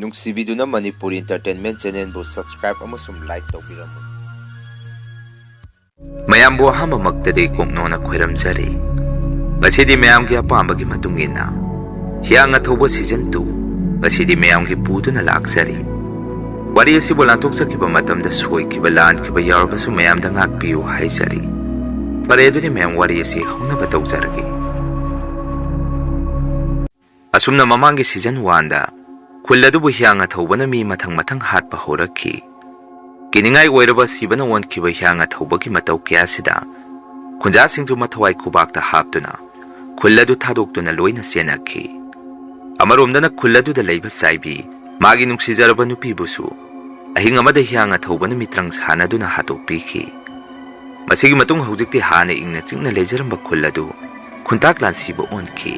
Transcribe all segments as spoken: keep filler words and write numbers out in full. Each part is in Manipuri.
ꯅꯨꯡꯁꯤꯕꯤꯗꯨꯅ ꯃꯅꯤꯄꯨꯔꯤ Entertainment Channelꯕꯨ subscribe ꯑꯃꯁꯨꯡ like ꯇꯧꯕꯤꯔꯝꯃꯨ꯫ ꯃꯌꯥꯝꯕꯨ ꯑꯍꯥꯟꯕꯃꯛꯇꯗꯤ ꯀꯣꯛꯅꯣꯅ ꯈꯣꯏꯔꯝꯖꯔꯤ꯫ ꯉꯁꯤꯗꯤ ꯃꯌꯥꯝꯒꯤ ꯑꯄꯥꯝꯕꯒꯤ ꯃꯇꯨꯡ ꯏꯟꯅ ꯍꯤꯌꯥꯡ ꯑꯊꯧꯕ season two ꯉꯁꯤꯗꯤ ꯃꯌꯥꯝꯒꯤ ꯄꯨꯗꯨꯅ ꯂꯥꯛꯆꯔꯤ꯫ ꯋꯥꯔꯤ ꯑꯁꯤꯕꯨ ꯂꯥꯟꯊꯣꯛꯆꯈꯤꯕ ꯃꯇꯝꯗ ꯁꯣꯏꯈꯤꯕ ꯂꯥꯟꯈꯤꯕ ꯌꯥꯎꯔꯕꯁꯨ ꯃꯌꯥꯝꯗ ꯉꯥꯛꯄꯤꯌꯨ ꯍꯥꯏꯖꯔꯤ꯫ ꯐꯔꯦ, ꯑꯗꯨꯗꯤ ꯃꯌꯥꯝ ꯋꯥꯔꯤ ꯑꯁꯤ ꯍꯧꯅꯕ ꯇꯧꯖꯔꯒꯦ꯫ ꯑꯁꯨꯝꯅ ꯃꯃꯥꯡꯒꯤ season oneꯗ ꯈꯨꯜ ꯑꯗꯨꯕꯨ ꯍꯤꯌꯥꯡ ꯑꯊꯧꯕꯅ ꯃꯤ ꯃꯊꯪ ꯃꯊꯪ ꯍꯥꯠꯄ ꯍꯧꯔꯛꯈꯤ꯫ ꯀꯤꯅꯤꯡꯉꯥꯏ ꯑꯣꯏꯔꯕ ꯁꯤꯕꯅ ꯑꯣꯟꯈꯤꯕ ꯍꯤꯌꯥꯡ ꯑꯊꯧꯕꯒꯤ ꯃꯇꯧ ꯀꯌꯥꯁꯤꯗ ꯈꯨꯟꯖꯥꯁꯤꯡꯁꯨ ꯃꯊꯋꯥꯏ ꯈꯨꯕꯥꯛꯇ ꯍꯥꯞꯇꯨꯅ ꯈꯨꯜ ꯑꯗꯨ ꯊꯥꯗꯣꯛꯇꯨꯅ ꯂꯣꯏꯅ ꯆꯦꯟꯅꯈꯤ꯫ ꯑꯃꯔꯣꯝꯗꯅ ꯈꯨꯜ ꯑꯗꯨꯗ ꯂꯩꯕ ꯆꯥꯏꯕꯤ ꯃꯥꯒꯤ ꯅꯨꯡꯁꯤꯖꯔꯕ ꯅꯨꯄꯤꯕꯨꯁꯨ ꯑꯍꯤꯡ ꯑꯃꯗ ꯍꯤꯌꯥꯡ ꯑꯊꯧꯕꯅ ꯃꯤꯇ꯭ꯔꯪ ꯁꯥꯟꯅꯗꯨꯅ ꯍꯥꯠꯇꯣꯛꯄꯤꯈꯤ꯫ ꯃꯁꯤꯒꯤ ꯃꯇꯨꯡ ꯍꯧꯖꯤꯛꯇꯤ ꯍꯥꯟꯅ ꯏꯪꯅ ꯆꯤꯛꯅ ꯂꯩꯖꯔꯝꯕ ꯈꯨꯜ ꯑꯗꯨ ꯈꯨꯟꯇꯥꯛ ꯂꯥꯟꯁꯤꯕ ꯑꯣꯟꯈꯤ꯫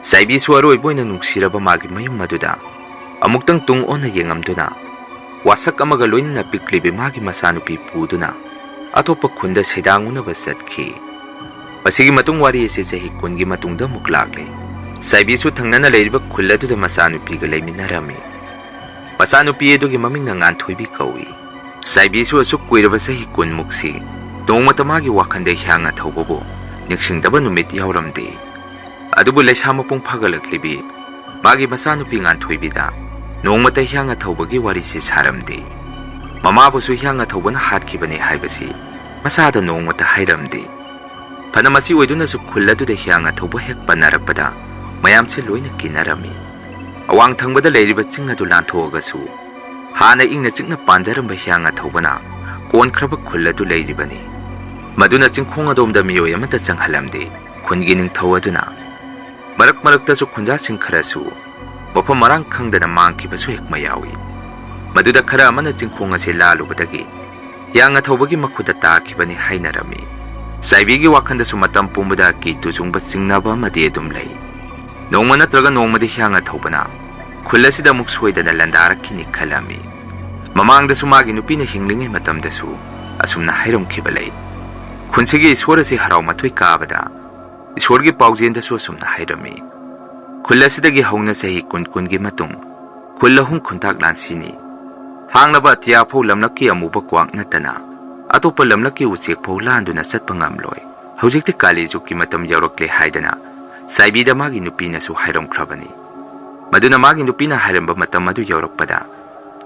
ꯆꯥꯏꯕꯤꯁꯨ ꯑꯔꯣꯏꯕ ꯑꯣꯏꯅ ꯅꯨꯡꯁꯤꯔꯕ ꯃꯥꯒꯤ ꯃꯌꯨꯝ ꯑꯗꯨꯗ ꯑꯃꯨꯛꯇꯪ ꯇꯨꯡ ꯑꯣꯟꯅ ꯌꯦꯡꯉꯝꯗꯨꯅ ꯋꯥꯁꯛ ꯑꯃꯒ ꯂꯣꯏꯅꯅ ꯄꯤꯛꯂꯤꯕꯤ ꯃꯥꯒꯤ ꯃꯆꯥꯅꯨꯄꯤ ꯄꯨꯗꯨꯅ ꯑꯇꯣꯞꯄ ꯈꯨꯟꯗ ꯁꯩꯗꯥꯡ ꯎꯅꯕ ꯆꯠꯈꯤ꯫ ꯃꯁꯤꯒꯤ ꯃꯇꯨꯡ ꯋꯥꯔꯤ ꯑꯁꯤ ꯆꯍꯤ ꯀꯨꯟꯒꯤ ꯃꯇꯨꯡꯗ ꯑꯃꯨꯛ ꯂꯥꯛꯂꯦ꯫ ꯆꯥꯏꯕꯤꯁꯨ ꯊꯪꯅꯅ ꯂꯩꯔꯤꯕ ꯈꯨꯜ ꯑꯗꯨꯗ ꯃꯆꯥꯅꯨꯄꯤꯒ ꯂꯩꯃꯤꯟꯅꯔꯝꯃꯤ꯫ ꯃꯆꯥꯅꯨꯄꯤ ꯑꯗꯨꯒꯤ ꯃꯃꯤꯡꯅ ꯉꯥꯟꯊꯣꯏꯕꯤ ꯀꯧꯏ꯫ ꯆꯥꯏꯕꯤꯁꯨ ꯑꯁꯨꯛ ꯀꯨꯏꯔꯕ ꯆꯍꯤ ꯀꯨꯟꯃꯨꯛꯁꯤ ꯅꯣꯡꯃꯇ ꯃꯥꯒꯤ ꯋꯥꯈꯜꯗ ꯍꯤꯌꯥꯡ ꯑꯊꯧꯕꯕꯨ ꯅꯤꯡꯁꯤꯡꯗꯕ ꯅꯨꯃꯤꯠ ꯌꯥꯎꯔꯝꯗꯦ꯫ ꯑꯗꯨꯕꯨ ꯂꯩꯁꯥ ꯃꯄꯨꯡ ꯐꯥꯒꯠꯂꯛꯂꯤꯕꯤ ꯃꯥꯒꯤ ꯃꯆꯥꯅꯨꯄꯤ ꯉꯥꯟꯊꯣꯏꯕꯤꯗ ꯅꯣꯡꯃꯇ ꯍꯤꯌꯥꯡ ꯑꯊꯧꯕꯒꯤ ꯋꯥꯔꯤꯁꯤ ꯁꯥꯔꯝꯗꯦ꯫ ꯃꯃꯥꯕꯨꯁꯨ ꯍꯤꯌꯥꯡ ꯑꯊꯧꯕꯅ ꯍꯥꯠꯈꯤꯕꯅꯤ ꯍꯥꯏꯕꯁꯤ ꯃꯆꯥꯗ ꯅꯣꯡꯃꯇ ꯍꯥꯏꯔꯝꯗꯦ꯫ ꯐꯅ ꯃꯁꯤ ꯑꯣꯏꯗꯨꯅꯁꯨ ꯈꯨꯜ ꯑꯗꯨꯗ ꯍꯤꯌꯥꯡ ꯑꯊꯧꯕ ꯍꯦꯛ ꯄꯟꯅꯔꯛꯄꯗ ꯃꯌꯥꯝꯁꯦ ꯂꯣꯏꯅ ꯀꯤꯅꯔꯝꯃꯤ꯫ ꯑꯋꯥꯡ ꯊꯪꯕꯗ ꯂꯩꯔꯤꯕ ꯆꯤꯡ ꯑꯗꯨ ꯂꯥꯟꯊꯣꯛꯑꯒꯁꯨ ꯍꯥꯟꯅ ꯏꯪꯅ ꯆꯤꯛꯅ ꯄꯥꯟꯖꯔꯝꯕ ꯍꯤꯌꯥꯡ ꯑꯊꯧꯕꯅ ꯀꯣꯟꯈ꯭ꯔꯕ ꯈꯨꯜ ꯑꯗꯨ ꯂꯩꯔꯤꯕꯅꯤ꯫ ꯃꯗꯨꯅ ꯆꯤꯡꯈꯣꯡ ꯑꯗꯣꯝꯗ ꯃꯤꯑꯣꯏ ꯑꯃꯠꯇ ꯆꯪꯍꯜꯂꯝꯗꯦ꯫ ꯈꯨꯟꯒꯤ ꯅꯤꯡꯊꯧ ꯑꯗꯨꯅ ꯃꯔꯛ ꯃꯔꯛꯇꯁꯨ ꯈꯨꯟꯖꯥꯁꯤꯡ ꯈꯔꯁꯨ ꯃꯐꯝ ꯃꯔꯥꯡ ꯈꯪꯗꯅ ꯃꯥꯡꯈꯤꯕꯁꯨ ꯍꯦꯛ ꯃꯌꯥꯎꯏ꯫ ꯃꯗꯨꯗ ꯈꯔ ꯑꯃꯅ ꯆꯤꯡꯈꯣꯡ ꯑꯁꯤ ꯂꯥꯜꯂꯨꯕꯗꯒꯤ ꯍꯤꯌꯥꯡ ꯑꯊꯧꯕꯒꯤ ꯃꯈꯨꯠꯇ ꯇꯥꯈꯤꯕꯅꯤ ꯍꯥꯏꯅꯔꯝꯃꯤ꯫ ꯆꯥꯏꯕꯤꯒꯤ ꯋꯥꯈꯜꯗꯁꯨ ꯃꯇꯝ ꯄꯨꯝꯕꯗ ꯑꯀꯤ ꯇꯨꯖꯨꯡꯕ ꯆꯤꯡꯅꯕ ꯑꯃꯗꯤ ꯑꯗꯨꯝ ꯂꯩ꯫ ꯅꯣꯡꯃ ꯅꯠꯇ꯭ꯔꯒ ꯅꯣꯡꯃꯗꯤ ꯍꯤꯌꯥꯡ ꯑꯊꯧꯕꯅ ꯈꯨꯜ ꯑꯁꯤꯗ ꯑꯃꯨꯛ ꯁꯣꯏꯗꯅ ꯂꯥꯟꯗꯥꯔꯛꯈꯤꯅꯤ ꯈꯜꯂꯝꯃꯤ꯫ ꯃꯃꯥꯡꯗꯁꯨ ꯃꯥꯒꯤ ꯅꯨꯄꯤꯅ ꯍꯤꯡꯂꯤꯉꯩ ꯃꯇꯝꯗꯁꯨ ꯑꯁꯨꯝꯅ ꯍꯥꯏꯔꯝꯈꯤꯕ ꯂꯩ꯫ ꯈꯨꯟꯁꯤꯒꯤ ꯏꯁꯣꯔ ꯑꯁꯤ ꯍꯔꯥꯎ ꯃꯊꯣꯏ ꯀꯥꯕꯗ ꯏꯁꯣꯔꯒꯤ ꯄꯥꯎꯖꯦꯜꯗꯁꯨ ꯑꯁꯨꯝꯅ ꯍꯥꯏꯔꯝꯃꯤ, "ꯈꯨꯜ ꯑꯁꯤꯗꯒꯤ ꯍꯧꯅ ꯆꯍꯤ ꯀꯨꯟ ꯀꯨꯟꯒꯤ ꯃꯇꯨꯡ ꯈꯨꯜ ꯑꯍꯨꯝ ꯈꯨꯟꯇꯥꯛ ꯂꯥꯟꯁꯤꯅꯤ꯫ ꯍꯥꯡꯂꯕ ꯑꯇꯤꯌꯥ ꯐꯥꯎ ꯂꯝꯂꯛꯀꯤ ꯑꯃꯨꯕ ꯀ꯭ꯋꯥꯛ ꯅꯠꯇꯅ ꯑꯇꯣꯞꯄ ꯂꯝꯂꯛꯀꯤ ꯎꯆꯦꯛ ꯐꯥꯎ ꯂꯥꯟꯗꯨꯅ ꯆꯠꯄ ꯉꯝꯂꯣꯏ꯫ ꯍꯧꯖꯤꯛꯇꯤ ꯀꯥꯂꯤꯖꯨꯛꯀꯤ ꯃꯇꯝ ꯌꯧꯔꯛꯂꯦ ꯍꯥꯏꯗꯅ ꯆꯥꯏꯕꯤꯗ ꯃꯥꯒꯤ ꯅꯨꯄꯤꯅꯁꯨ ꯍꯥꯏꯔꯝꯈ꯭ꯔꯕꯅꯤ꯫ ꯃꯗꯨꯅ ꯃꯥꯒꯤ ꯅꯨꯄꯤꯅ ꯍꯥꯏꯔꯝꯕ ꯃꯇꯝ ꯑꯗꯨ ꯌꯧꯔꯛꯄꯗ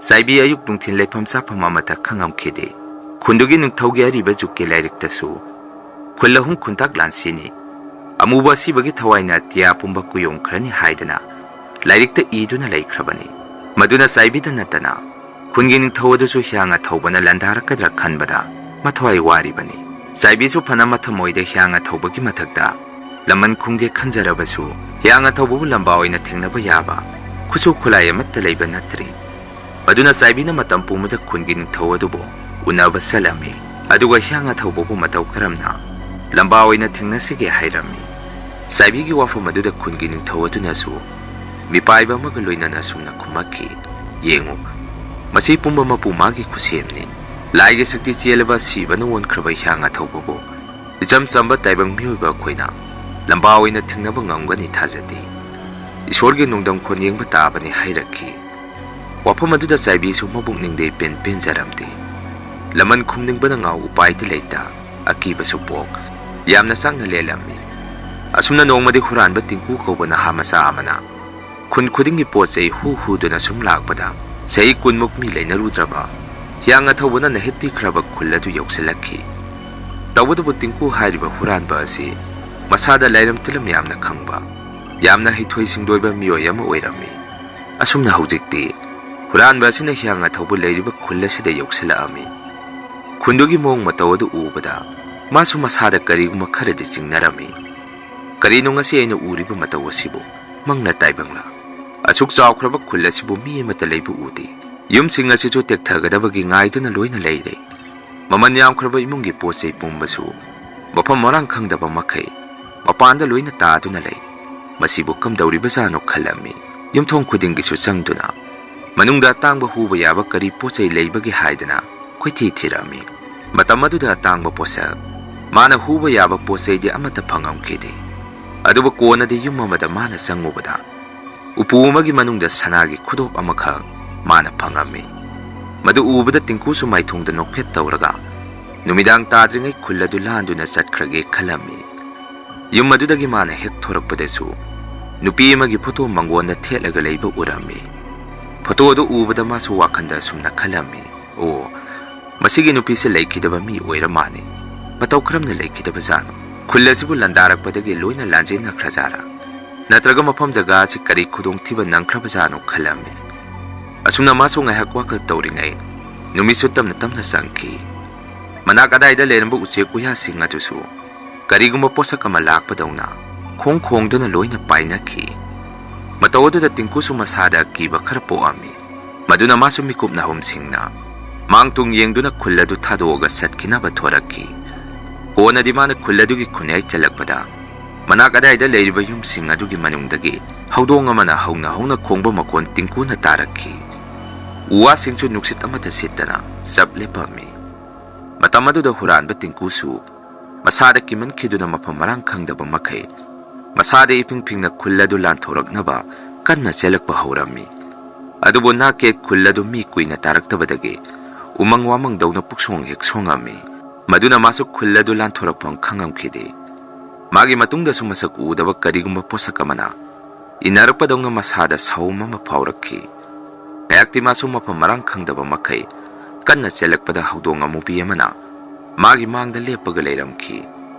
ꯆꯥꯏꯕꯤ ꯑꯌꯨꯛ ꯅꯨꯡꯊꯤꯜ ꯂꯩꯐꯝ ꯆꯥꯐꯝ ꯑꯃꯠꯇ ꯈꯪꯉꯝꯈꯤꯗꯦ꯫ ꯈꯨꯟꯗꯨꯒꯤ ꯅꯤꯡꯊꯧꯒꯤ ꯑꯔꯤꯕ ꯖꯨꯛꯀꯤ ꯂꯥꯏꯔꯤꯛꯇꯁꯨ ꯈꯨꯜ ꯑꯍꯨꯝ ꯈꯨꯟꯇꯥꯛ ꯂꯥꯟꯁꯤꯅꯤ꯫ ꯑꯃꯨꯕ ꯑꯁꯤꯕꯒꯤ ꯊꯋꯥꯏꯅ ꯑꯇꯤꯌꯥ ꯄꯨꯝꯕ ꯀꯨꯌꯣꯝꯈ꯭ꯔꯅꯤ ꯍꯥꯏꯗꯅ ꯂꯥꯏꯔꯤꯛꯇ ꯏꯗꯨꯅ ꯂꯩꯈ꯭ꯔꯕꯅꯤ꯫ ꯃꯗꯨꯅ ꯆꯥꯏꯕꯤꯗ ꯅꯠꯇꯅ ꯈꯨꯟꯒꯤ ꯅꯤꯡꯊꯧ ꯑꯗꯨꯁꯨ ꯍꯤꯌꯥꯡ ꯑꯊꯧꯕꯅ ꯂꯥꯟꯗꯥꯔꯛꯀꯗ꯭ꯔꯥ ꯈꯟꯕꯗ ꯃꯊ꯭ꯋꯥꯏ ꯋꯥꯔꯤꯕꯅꯤ꯫ ꯆꯥꯏꯕꯤꯁꯨ ꯐꯅ ꯃꯊꯃꯣꯏꯗ ꯍꯤꯌꯥꯡ ꯑꯊꯧꯕꯒꯤ ꯃꯊꯛꯇ ꯂꯃꯟ ꯈꯨꯝꯒꯦ ꯈꯟꯖꯔꯕꯁꯨ ꯍꯤꯌꯥꯡ ꯑꯊꯧꯕꯕꯨ ꯂꯝꯕꯥ ꯑꯣꯏꯅ ꯊꯦꯡꯅꯕ ꯌꯥꯕ ꯈꯨꯠꯁꯨ ꯈꯨꯠꯂꯥꯏ ꯑꯃꯠꯇ ꯂꯩꯕ ꯅꯠꯇ꯭ꯔꯤ꯫ ꯃꯗꯨꯅ ꯆꯥꯏꯕꯤꯅ ꯃꯇꯝ ꯄꯨꯝꯕꯗ ꯈꯨꯟꯒꯤ ꯅꯤꯡꯊꯧ ꯑꯗꯨꯕꯨ ꯎꯅꯕ ꯆꯠꯂꯝꯃꯤ꯫ ꯑꯗꯨꯒ ꯍꯤꯌꯥꯡ ꯑꯊꯧꯕꯕꯨ ꯃꯇꯧ ꯀꯔꯝꯅ ꯂꯝꯕꯥ ꯑꯣꯏꯅ ꯊꯦꯡꯅꯁꯤꯒꯦ ꯍꯥꯏꯔꯝꯃꯤ꯫ ꯆꯥꯏꯕꯤꯒꯤ ꯋꯥꯐꯝ ꯑꯗꯨꯗ ꯈꯨꯟꯒꯤ ꯅꯤꯡꯊꯧ ꯑꯗꯨꯅꯁꯨ ꯃꯤꯄꯥꯏꯕ ꯑꯃꯒ ꯂꯣꯏꯅꯅ ꯑꯁꯨꯝꯅ ꯈꯨꯝꯃꯛꯈꯤ, "ꯌꯦꯡꯉꯨ, ꯃꯁꯤ ꯄꯨꯝꯕ ꯃꯄꯨ ꯃꯥꯒꯤ ꯈꯨꯠꯁꯦꯝꯅꯤ꯫ ꯂꯥꯏꯒꯤ ꯁꯛꯇꯤ ꯆꯦꯜꯂꯕ ꯁꯤꯕꯅ ꯑꯣꯟꯈ꯭ꯔꯕ ꯍꯤꯌꯥꯡ ꯑꯊꯧꯕꯕꯨ ꯏꯆꯝ ꯆꯝꯕ ꯇꯥꯏꯕꯪ ꯃꯤꯑꯣꯏꯕ ꯑꯩꯈꯣꯏꯅ ꯂꯝꯕꯥ ꯑꯣꯏꯅ ꯊꯦꯡꯅꯕ ꯉꯝꯒꯅꯤ ꯊꯥꯖꯗꯦ꯫ ꯏꯁꯣꯔꯒꯤ ꯅꯣꯡꯗꯝ ꯈꯣꯟ ꯌꯦꯡꯕ ꯇꯥꯕꯅꯤ" ꯍꯥꯏꯔꯛꯈꯤ꯫ ꯋꯥꯐꯝ ꯑꯗꯨꯗ ꯆꯥꯏꯕꯤꯁꯨ ꯃꯕꯨꯛꯅꯤꯡꯗ ꯏꯄꯦꯟ ꯄꯦꯟꯖꯔꯝꯗꯦ꯫ ꯂꯃꯟ ꯈꯨꯝꯅꯤꯡꯕꯅ ꯉꯥꯎ ꯎꯄꯥꯏꯗꯤ ꯂꯩꯇ, ꯑꯀꯤꯕꯁꯨ ꯄꯣꯛ꯫ ꯌꯥꯝꯅ ꯆꯥꯛꯅ ꯂꯦꯜꯂꯝꯃꯤ꯫ ꯑꯁꯨꯝꯅ ꯅꯣꯡꯃꯗꯤ ꯍꯨꯔꯥꯟꯕ ꯇꯤꯡꯀꯨ ꯀꯧꯕ ꯅꯍꯥ ꯃꯆꯥ ꯑꯃꯅ ꯈꯨꯟ ꯈꯨꯗꯤꯡꯒꯤ ꯄꯣꯠ ꯆꯩ ꯍꯨ ꯍꯨꯗꯨꯅ ꯁꯨꯝ ꯂꯥꯛꯄꯗ ꯆꯍꯤ ꯀꯨꯟꯃꯨꯛ ꯃꯤ ꯂꯩꯅꯔꯨꯗ꯭ꯔꯕ ꯍꯤꯌꯥꯡ ꯑꯊꯧꯕꯅ ꯅꯩꯍꯠꯄꯤꯈ꯭ꯔꯕ ꯈꯨꯜ ꯑꯗꯨ ꯌꯧꯁꯤꯜꯂꯛꯈꯤ꯫ ꯇꯧꯕꯇꯕꯨ ꯇꯤꯡꯀꯨ ꯍꯥꯏꯔꯤꯕ ꯍꯨꯔꯥꯟꯕ ꯑꯁꯤ ꯃꯁꯥꯗ ꯂꯥꯏꯔꯝ ꯇꯤꯂꯝ ꯌꯥꯝꯅ ꯈꯪꯕ, ꯌꯥꯝꯅ ꯍꯩꯊꯣꯏ ꯁꯤꯡꯊꯣꯏꯕ ꯃꯤꯑꯣꯏ ꯑꯃ ꯑꯣꯏꯔꯝꯃꯤ꯫ ꯑꯁꯨꯝꯅ ꯍꯧꯖꯤꯛꯇꯤ ꯍꯨꯔꯥꯟꯕ ꯑꯁꯤꯅ ꯍꯤꯌꯥꯡ ꯑꯊꯧꯕ ꯂꯩꯔꯤꯕ ꯈꯨꯜ ꯑꯁꯤꯗ ꯌꯧꯁꯤꯜꯂꯛꯑꯝꯃꯤ꯫ ꯈꯨꯟꯗꯨꯒꯤ ꯃꯑꯣꯡ ꯃꯇꯧ ꯑꯗꯨ ꯎꯕꯗ ꯃꯥꯁꯨ ꯃꯁꯥꯗ ꯀꯔꯤꯒꯨꯝꯕ ꯈꯔꯗꯤ ꯆꯤꯡꯅꯔꯝꯃꯤ꯫ "ꯀꯔꯤꯅꯣ ꯉꯁꯤ ꯑꯩꯅ ꯎꯔꯤꯕ ꯃꯇꯧ ꯑꯁꯤꯕꯨ? ꯃꯪꯂ ꯇꯥꯏꯕꯪꯂ? ꯑꯁꯨꯛ ꯆꯥꯎꯈ꯭ꯔꯕ ꯈꯨꯜ ꯑꯁꯤꯕꯨ ꯃꯤ ꯑꯃꯠꯇ ꯂꯩꯕ ꯎꯗꯦ꯫ ꯌꯨꯝꯁꯤꯡ ꯑꯁꯤꯁꯨ ꯇꯦꯛꯊꯒꯗꯕꯒꯤ ꯉꯥꯏꯗꯨꯅ ꯂꯣꯏꯅ ꯂꯩꯔꯦ꯫ ꯃꯃꯜ ꯌꯥꯝꯈ꯭ꯔꯕ ꯏꯃꯨꯡꯒꯤ ꯄꯣꯠ ꯆꯩ ꯄꯨꯝꯕꯁꯨ ꯃꯐꯝ ꯃꯔꯥꯡ ꯈꯪꯗꯕ ꯃꯈꯩ ꯃꯄꯥꯟꯗ ꯂꯣꯏꯅ ꯇꯥꯗꯨꯅ ꯂꯩ꯫ ꯃꯁꯤꯕꯨ ꯀꯝꯗꯧꯔꯤꯕꯖꯥꯠꯅꯣ?" ꯈꯜꯂꯝꯃꯤ꯫ ꯌꯨꯝꯊꯣꯡ ꯈꯨꯗꯤꯡꯒꯤꯁꯨ ꯆꯪꯗꯨꯅ ꯃꯅꯨꯡꯗ ꯑꯇꯥꯡꯕ ꯍꯨꯕ ꯌꯥꯕ ꯀꯔꯤ ꯄꯣꯠ ꯆꯩ ꯂꯩꯕꯒꯦ ꯍꯥꯏꯗꯅ ꯀꯣꯏꯊꯤ ꯊꯤꯔꯝꯃꯤ꯫ ꯃꯇꯝ ꯑꯗꯨꯗ ꯑꯇꯥꯡꯕ ꯄꯣꯠꯁꯛ, ꯃꯥꯅ ꯍꯨꯕ ꯌꯥꯕ ꯄꯣꯠ ꯆꯩꯗꯤ ꯑꯃꯠꯇ ꯐꯪꯉꯝꯈꯤꯗꯦ꯫ ꯑꯗꯨꯕꯨ ꯀꯣꯟꯅꯗꯤ ꯌꯨꯝ ꯑꯃꯗ ꯃꯥꯅ ꯆꯪꯉꯨꯕꯗ ꯎꯄꯨ ꯑꯃꯒꯤ ꯃꯅꯨꯡꯗ ꯁꯅꯥꯒꯤ ꯈꯨꯗꯣꯞ ꯑꯃꯈꯛ ꯃꯥꯅ ꯐꯪꯉꯝꯃꯤ꯫ ꯃꯗꯨ ꯎꯕꯗ ꯇꯤꯡꯀꯨꯁꯨ ꯃꯥꯏꯊꯣꯡꯗ ꯅꯣꯛꯐꯦꯠ ꯇꯧꯔꯒ ꯅꯨꯃꯤꯗꯥꯡ ꯇꯥꯗ꯭ꯔꯤꯉꯩ ꯈꯨꯜ ꯑꯗꯨ ꯂꯥꯟꯗꯨꯅ ꯆꯠꯈ꯭ꯔꯒꯦ ꯈꯜꯂꯝꯃꯤ꯫ ꯌꯨꯝ ꯑꯗꯨꯗꯒꯤ ꯃꯥꯅ ꯍꯦꯛ ꯊꯣꯔꯛꯄꯗꯁꯨ ꯅꯨꯄꯤ ꯑꯃꯒꯤ ꯐꯣꯇꯣ ꯃꯪꯒꯣꯟꯗ ꯊꯦꯠꯂꯒ ꯂꯩꯕ ꯎꯔꯝꯃꯤ꯫ ꯐꯣꯇꯣ ꯑꯗꯨ ꯎꯕꯗ ꯃꯥꯁꯨ ꯋꯥꯈꯜꯗ ꯑꯁꯨꯝꯅ ꯈꯜꯂꯝꯃꯤ, "ꯑꯣ, ꯃꯁꯤꯒꯤ ꯅꯨꯄꯤꯁꯦ ꯂꯩꯈꯤꯗꯕ ꯃꯤ ꯑꯣꯏꯔ ꯃꯥꯜꯂꯦ꯫ ꯃꯇꯧ ꯀꯔꯝꯅ ꯂꯩꯈꯤꯗꯕꯖꯥꯠꯅꯣ? ꯈꯨꯜ ꯑꯁꯤꯕꯨ ꯂꯥꯟꯗꯥꯔꯛꯄꯗꯒꯤ ꯂꯣꯏꯅ ꯂꯥꯟꯖꯦꯟꯅꯈ꯭ꯔꯖꯥꯠꯔꯥ? ꯅꯠꯇ꯭ꯔꯒ ꯃꯐꯝ ꯖꯒꯥ ꯑꯁꯤ ꯀꯔꯤ ꯈꯨꯗꯣꯡꯊꯤꯕ ꯅꯪꯈ꯭ꯔꯕꯖꯥꯠꯅꯣ?" ꯈꯜꯂꯝꯃꯤ꯫ ꯑꯁꯨꯝꯅ ꯃꯥꯁꯨ ꯉꯥꯏꯍꯥꯛ ꯋꯥꯈꯜ ꯇꯧꯔꯤꯉꯩ ꯅꯨꯃꯤꯠꯁꯨ ꯇꯞꯅ ꯇꯞꯅ ꯆꯪꯈꯤ꯫ ꯃꯅꯥꯛ ꯑꯗꯥꯏꯗ ꯂꯩꯔꯝꯕ ꯎꯆꯦꯛ ꯎꯌꯥꯁꯤꯡ ꯑꯗꯨꯁꯨ ꯀꯔꯤꯒꯨꯝꯕ ꯄꯣꯠꯁꯛ ꯑꯃ ꯂꯥꯛꯄꯗꯧꯅ ꯈꯣꯡ ꯈꯣꯡꯗꯨꯅ ꯂꯣꯏꯅ ꯄꯥꯏꯅꯈꯤ꯫ ꯃꯇꯧ ꯑꯗꯨꯗ ꯇꯤꯡꯀꯨꯁꯨ ꯃꯁꯥꯗ ꯑꯀꯤꯕ ꯈꯔ ꯄꯣꯛꯑꯝꯃꯤ꯫ ꯃꯗꯨꯅ ꯃꯥꯁꯨ ꯃꯤꯀꯨꯞ ꯅꯥꯍꯨꯝꯁꯤꯡꯅ ꯃꯥꯡ ꯇꯨꯡ ꯌꯦꯡꯗꯨꯅ ꯈꯨꯜ ꯑꯗꯨ ꯊꯥꯗꯣꯛꯑꯒ ꯆꯠꯈꯤꯅꯕ ꯊꯣꯔꯛꯈꯤ꯫ ꯀꯣꯟꯅꯗꯤ ꯃꯥꯅ ꯈꯨꯜ ꯑꯗꯨꯒꯤ ꯈꯨꯟꯌꯥꯏ ꯆꯜꯂꯛꯄꯗ ꯃꯅꯥꯛ ꯑꯗꯥꯏꯗ ꯂꯩꯔꯤꯕ ꯌꯨꯝꯁꯤꯡ ꯑꯗꯨꯒꯤ ꯃꯅꯨꯡꯗꯒꯤ ꯍꯧꯗꯣꯡ ꯑꯃꯅ ꯍꯧꯅ ꯍꯧꯅ ꯈꯣꯡꯕ ꯃꯈꯣꯟ ꯇꯤꯡꯀꯨꯅ ꯇꯥꯔꯛꯈꯤ꯫ ꯎ ꯋꯥꯁꯤꯡꯁꯨ ꯅꯨꯡꯁꯤꯠ ꯑꯃꯠꯇ ꯁꯤꯠꯇꯅ ꯆꯞ ꯂꯦꯞꯄꯝꯃꯤ꯫ ꯃꯇꯝ ꯑꯗꯨꯗ ꯍꯨꯔꯥꯟꯕ ꯇꯤꯡꯀꯨꯁꯨ ꯃꯁꯥꯗ ꯀꯤꯃꯟꯈꯤꯗꯨꯅ ꯃꯐꯝ ꯃꯔꯥꯡ ꯈꯪꯗꯕ ꯃꯈꯩ ꯃꯁꯥꯗ ꯏꯐꯤꯡ ꯐꯤꯡꯅ ꯈꯨꯜ ꯑꯗꯨ ꯂꯥꯟꯊꯣꯔꯛꯅꯕ ꯀꯟꯅ ꯆꯦꯜꯂꯛꯄ ꯍꯧꯔꯝꯃꯤ꯫ ꯑꯗꯨꯕꯨ ꯅꯥꯛꯀꯦ ꯈꯨꯜ ꯑꯗꯨ ꯃꯤ ꯀꯨꯏꯅ ꯇꯥꯔꯛꯇꯕꯗꯒꯤ ꯎꯃꯪ ꯋꯥꯃꯪꯗꯧꯅ ꯄꯨꯛꯁꯣꯡ ꯍꯦꯛ ꯁꯣꯡꯉꯝꯃꯤ꯫ ꯃꯗꯨꯅ ꯃꯥꯁꯨ ꯈꯨꯜ ꯑꯗꯨ ꯂꯥꯟꯊꯣꯔꯛꯐꯝ ꯈꯪꯉꯝꯈꯤꯗꯦ꯫ ꯃꯥꯒꯤ ꯃꯇꯨꯡꯗꯁꯨ ꯃꯁꯛ ꯎꯗꯕ ꯀꯔꯤꯒꯨꯝꯕ ꯄꯣꯠꯁꯛ ꯑꯃꯅ ꯏꯟꯅꯔꯛꯄꯗꯧꯅ ꯃꯁꯥꯗ ꯁꯥꯎꯝ ꯑꯃ ꯐꯥꯎꯔꯛꯈꯤ꯫ ꯉꯥꯏꯍꯥꯛꯇꯤ ꯃꯥꯁꯨ ꯃꯐꯝ ꯃꯔꯥꯡ ꯈꯪꯗꯕ ꯃꯈꯩ ꯀꯟꯅ ꯆꯦꯜꯂꯛꯄꯗ ꯍꯧꯗꯣꯡ ꯑꯃꯨꯕꯤ ꯑꯃꯅ ꯃꯥꯒꯤ ꯃꯥꯡꯗ ꯂꯦꯞꯄꯒ ꯂꯩꯔꯝꯈꯤ꯫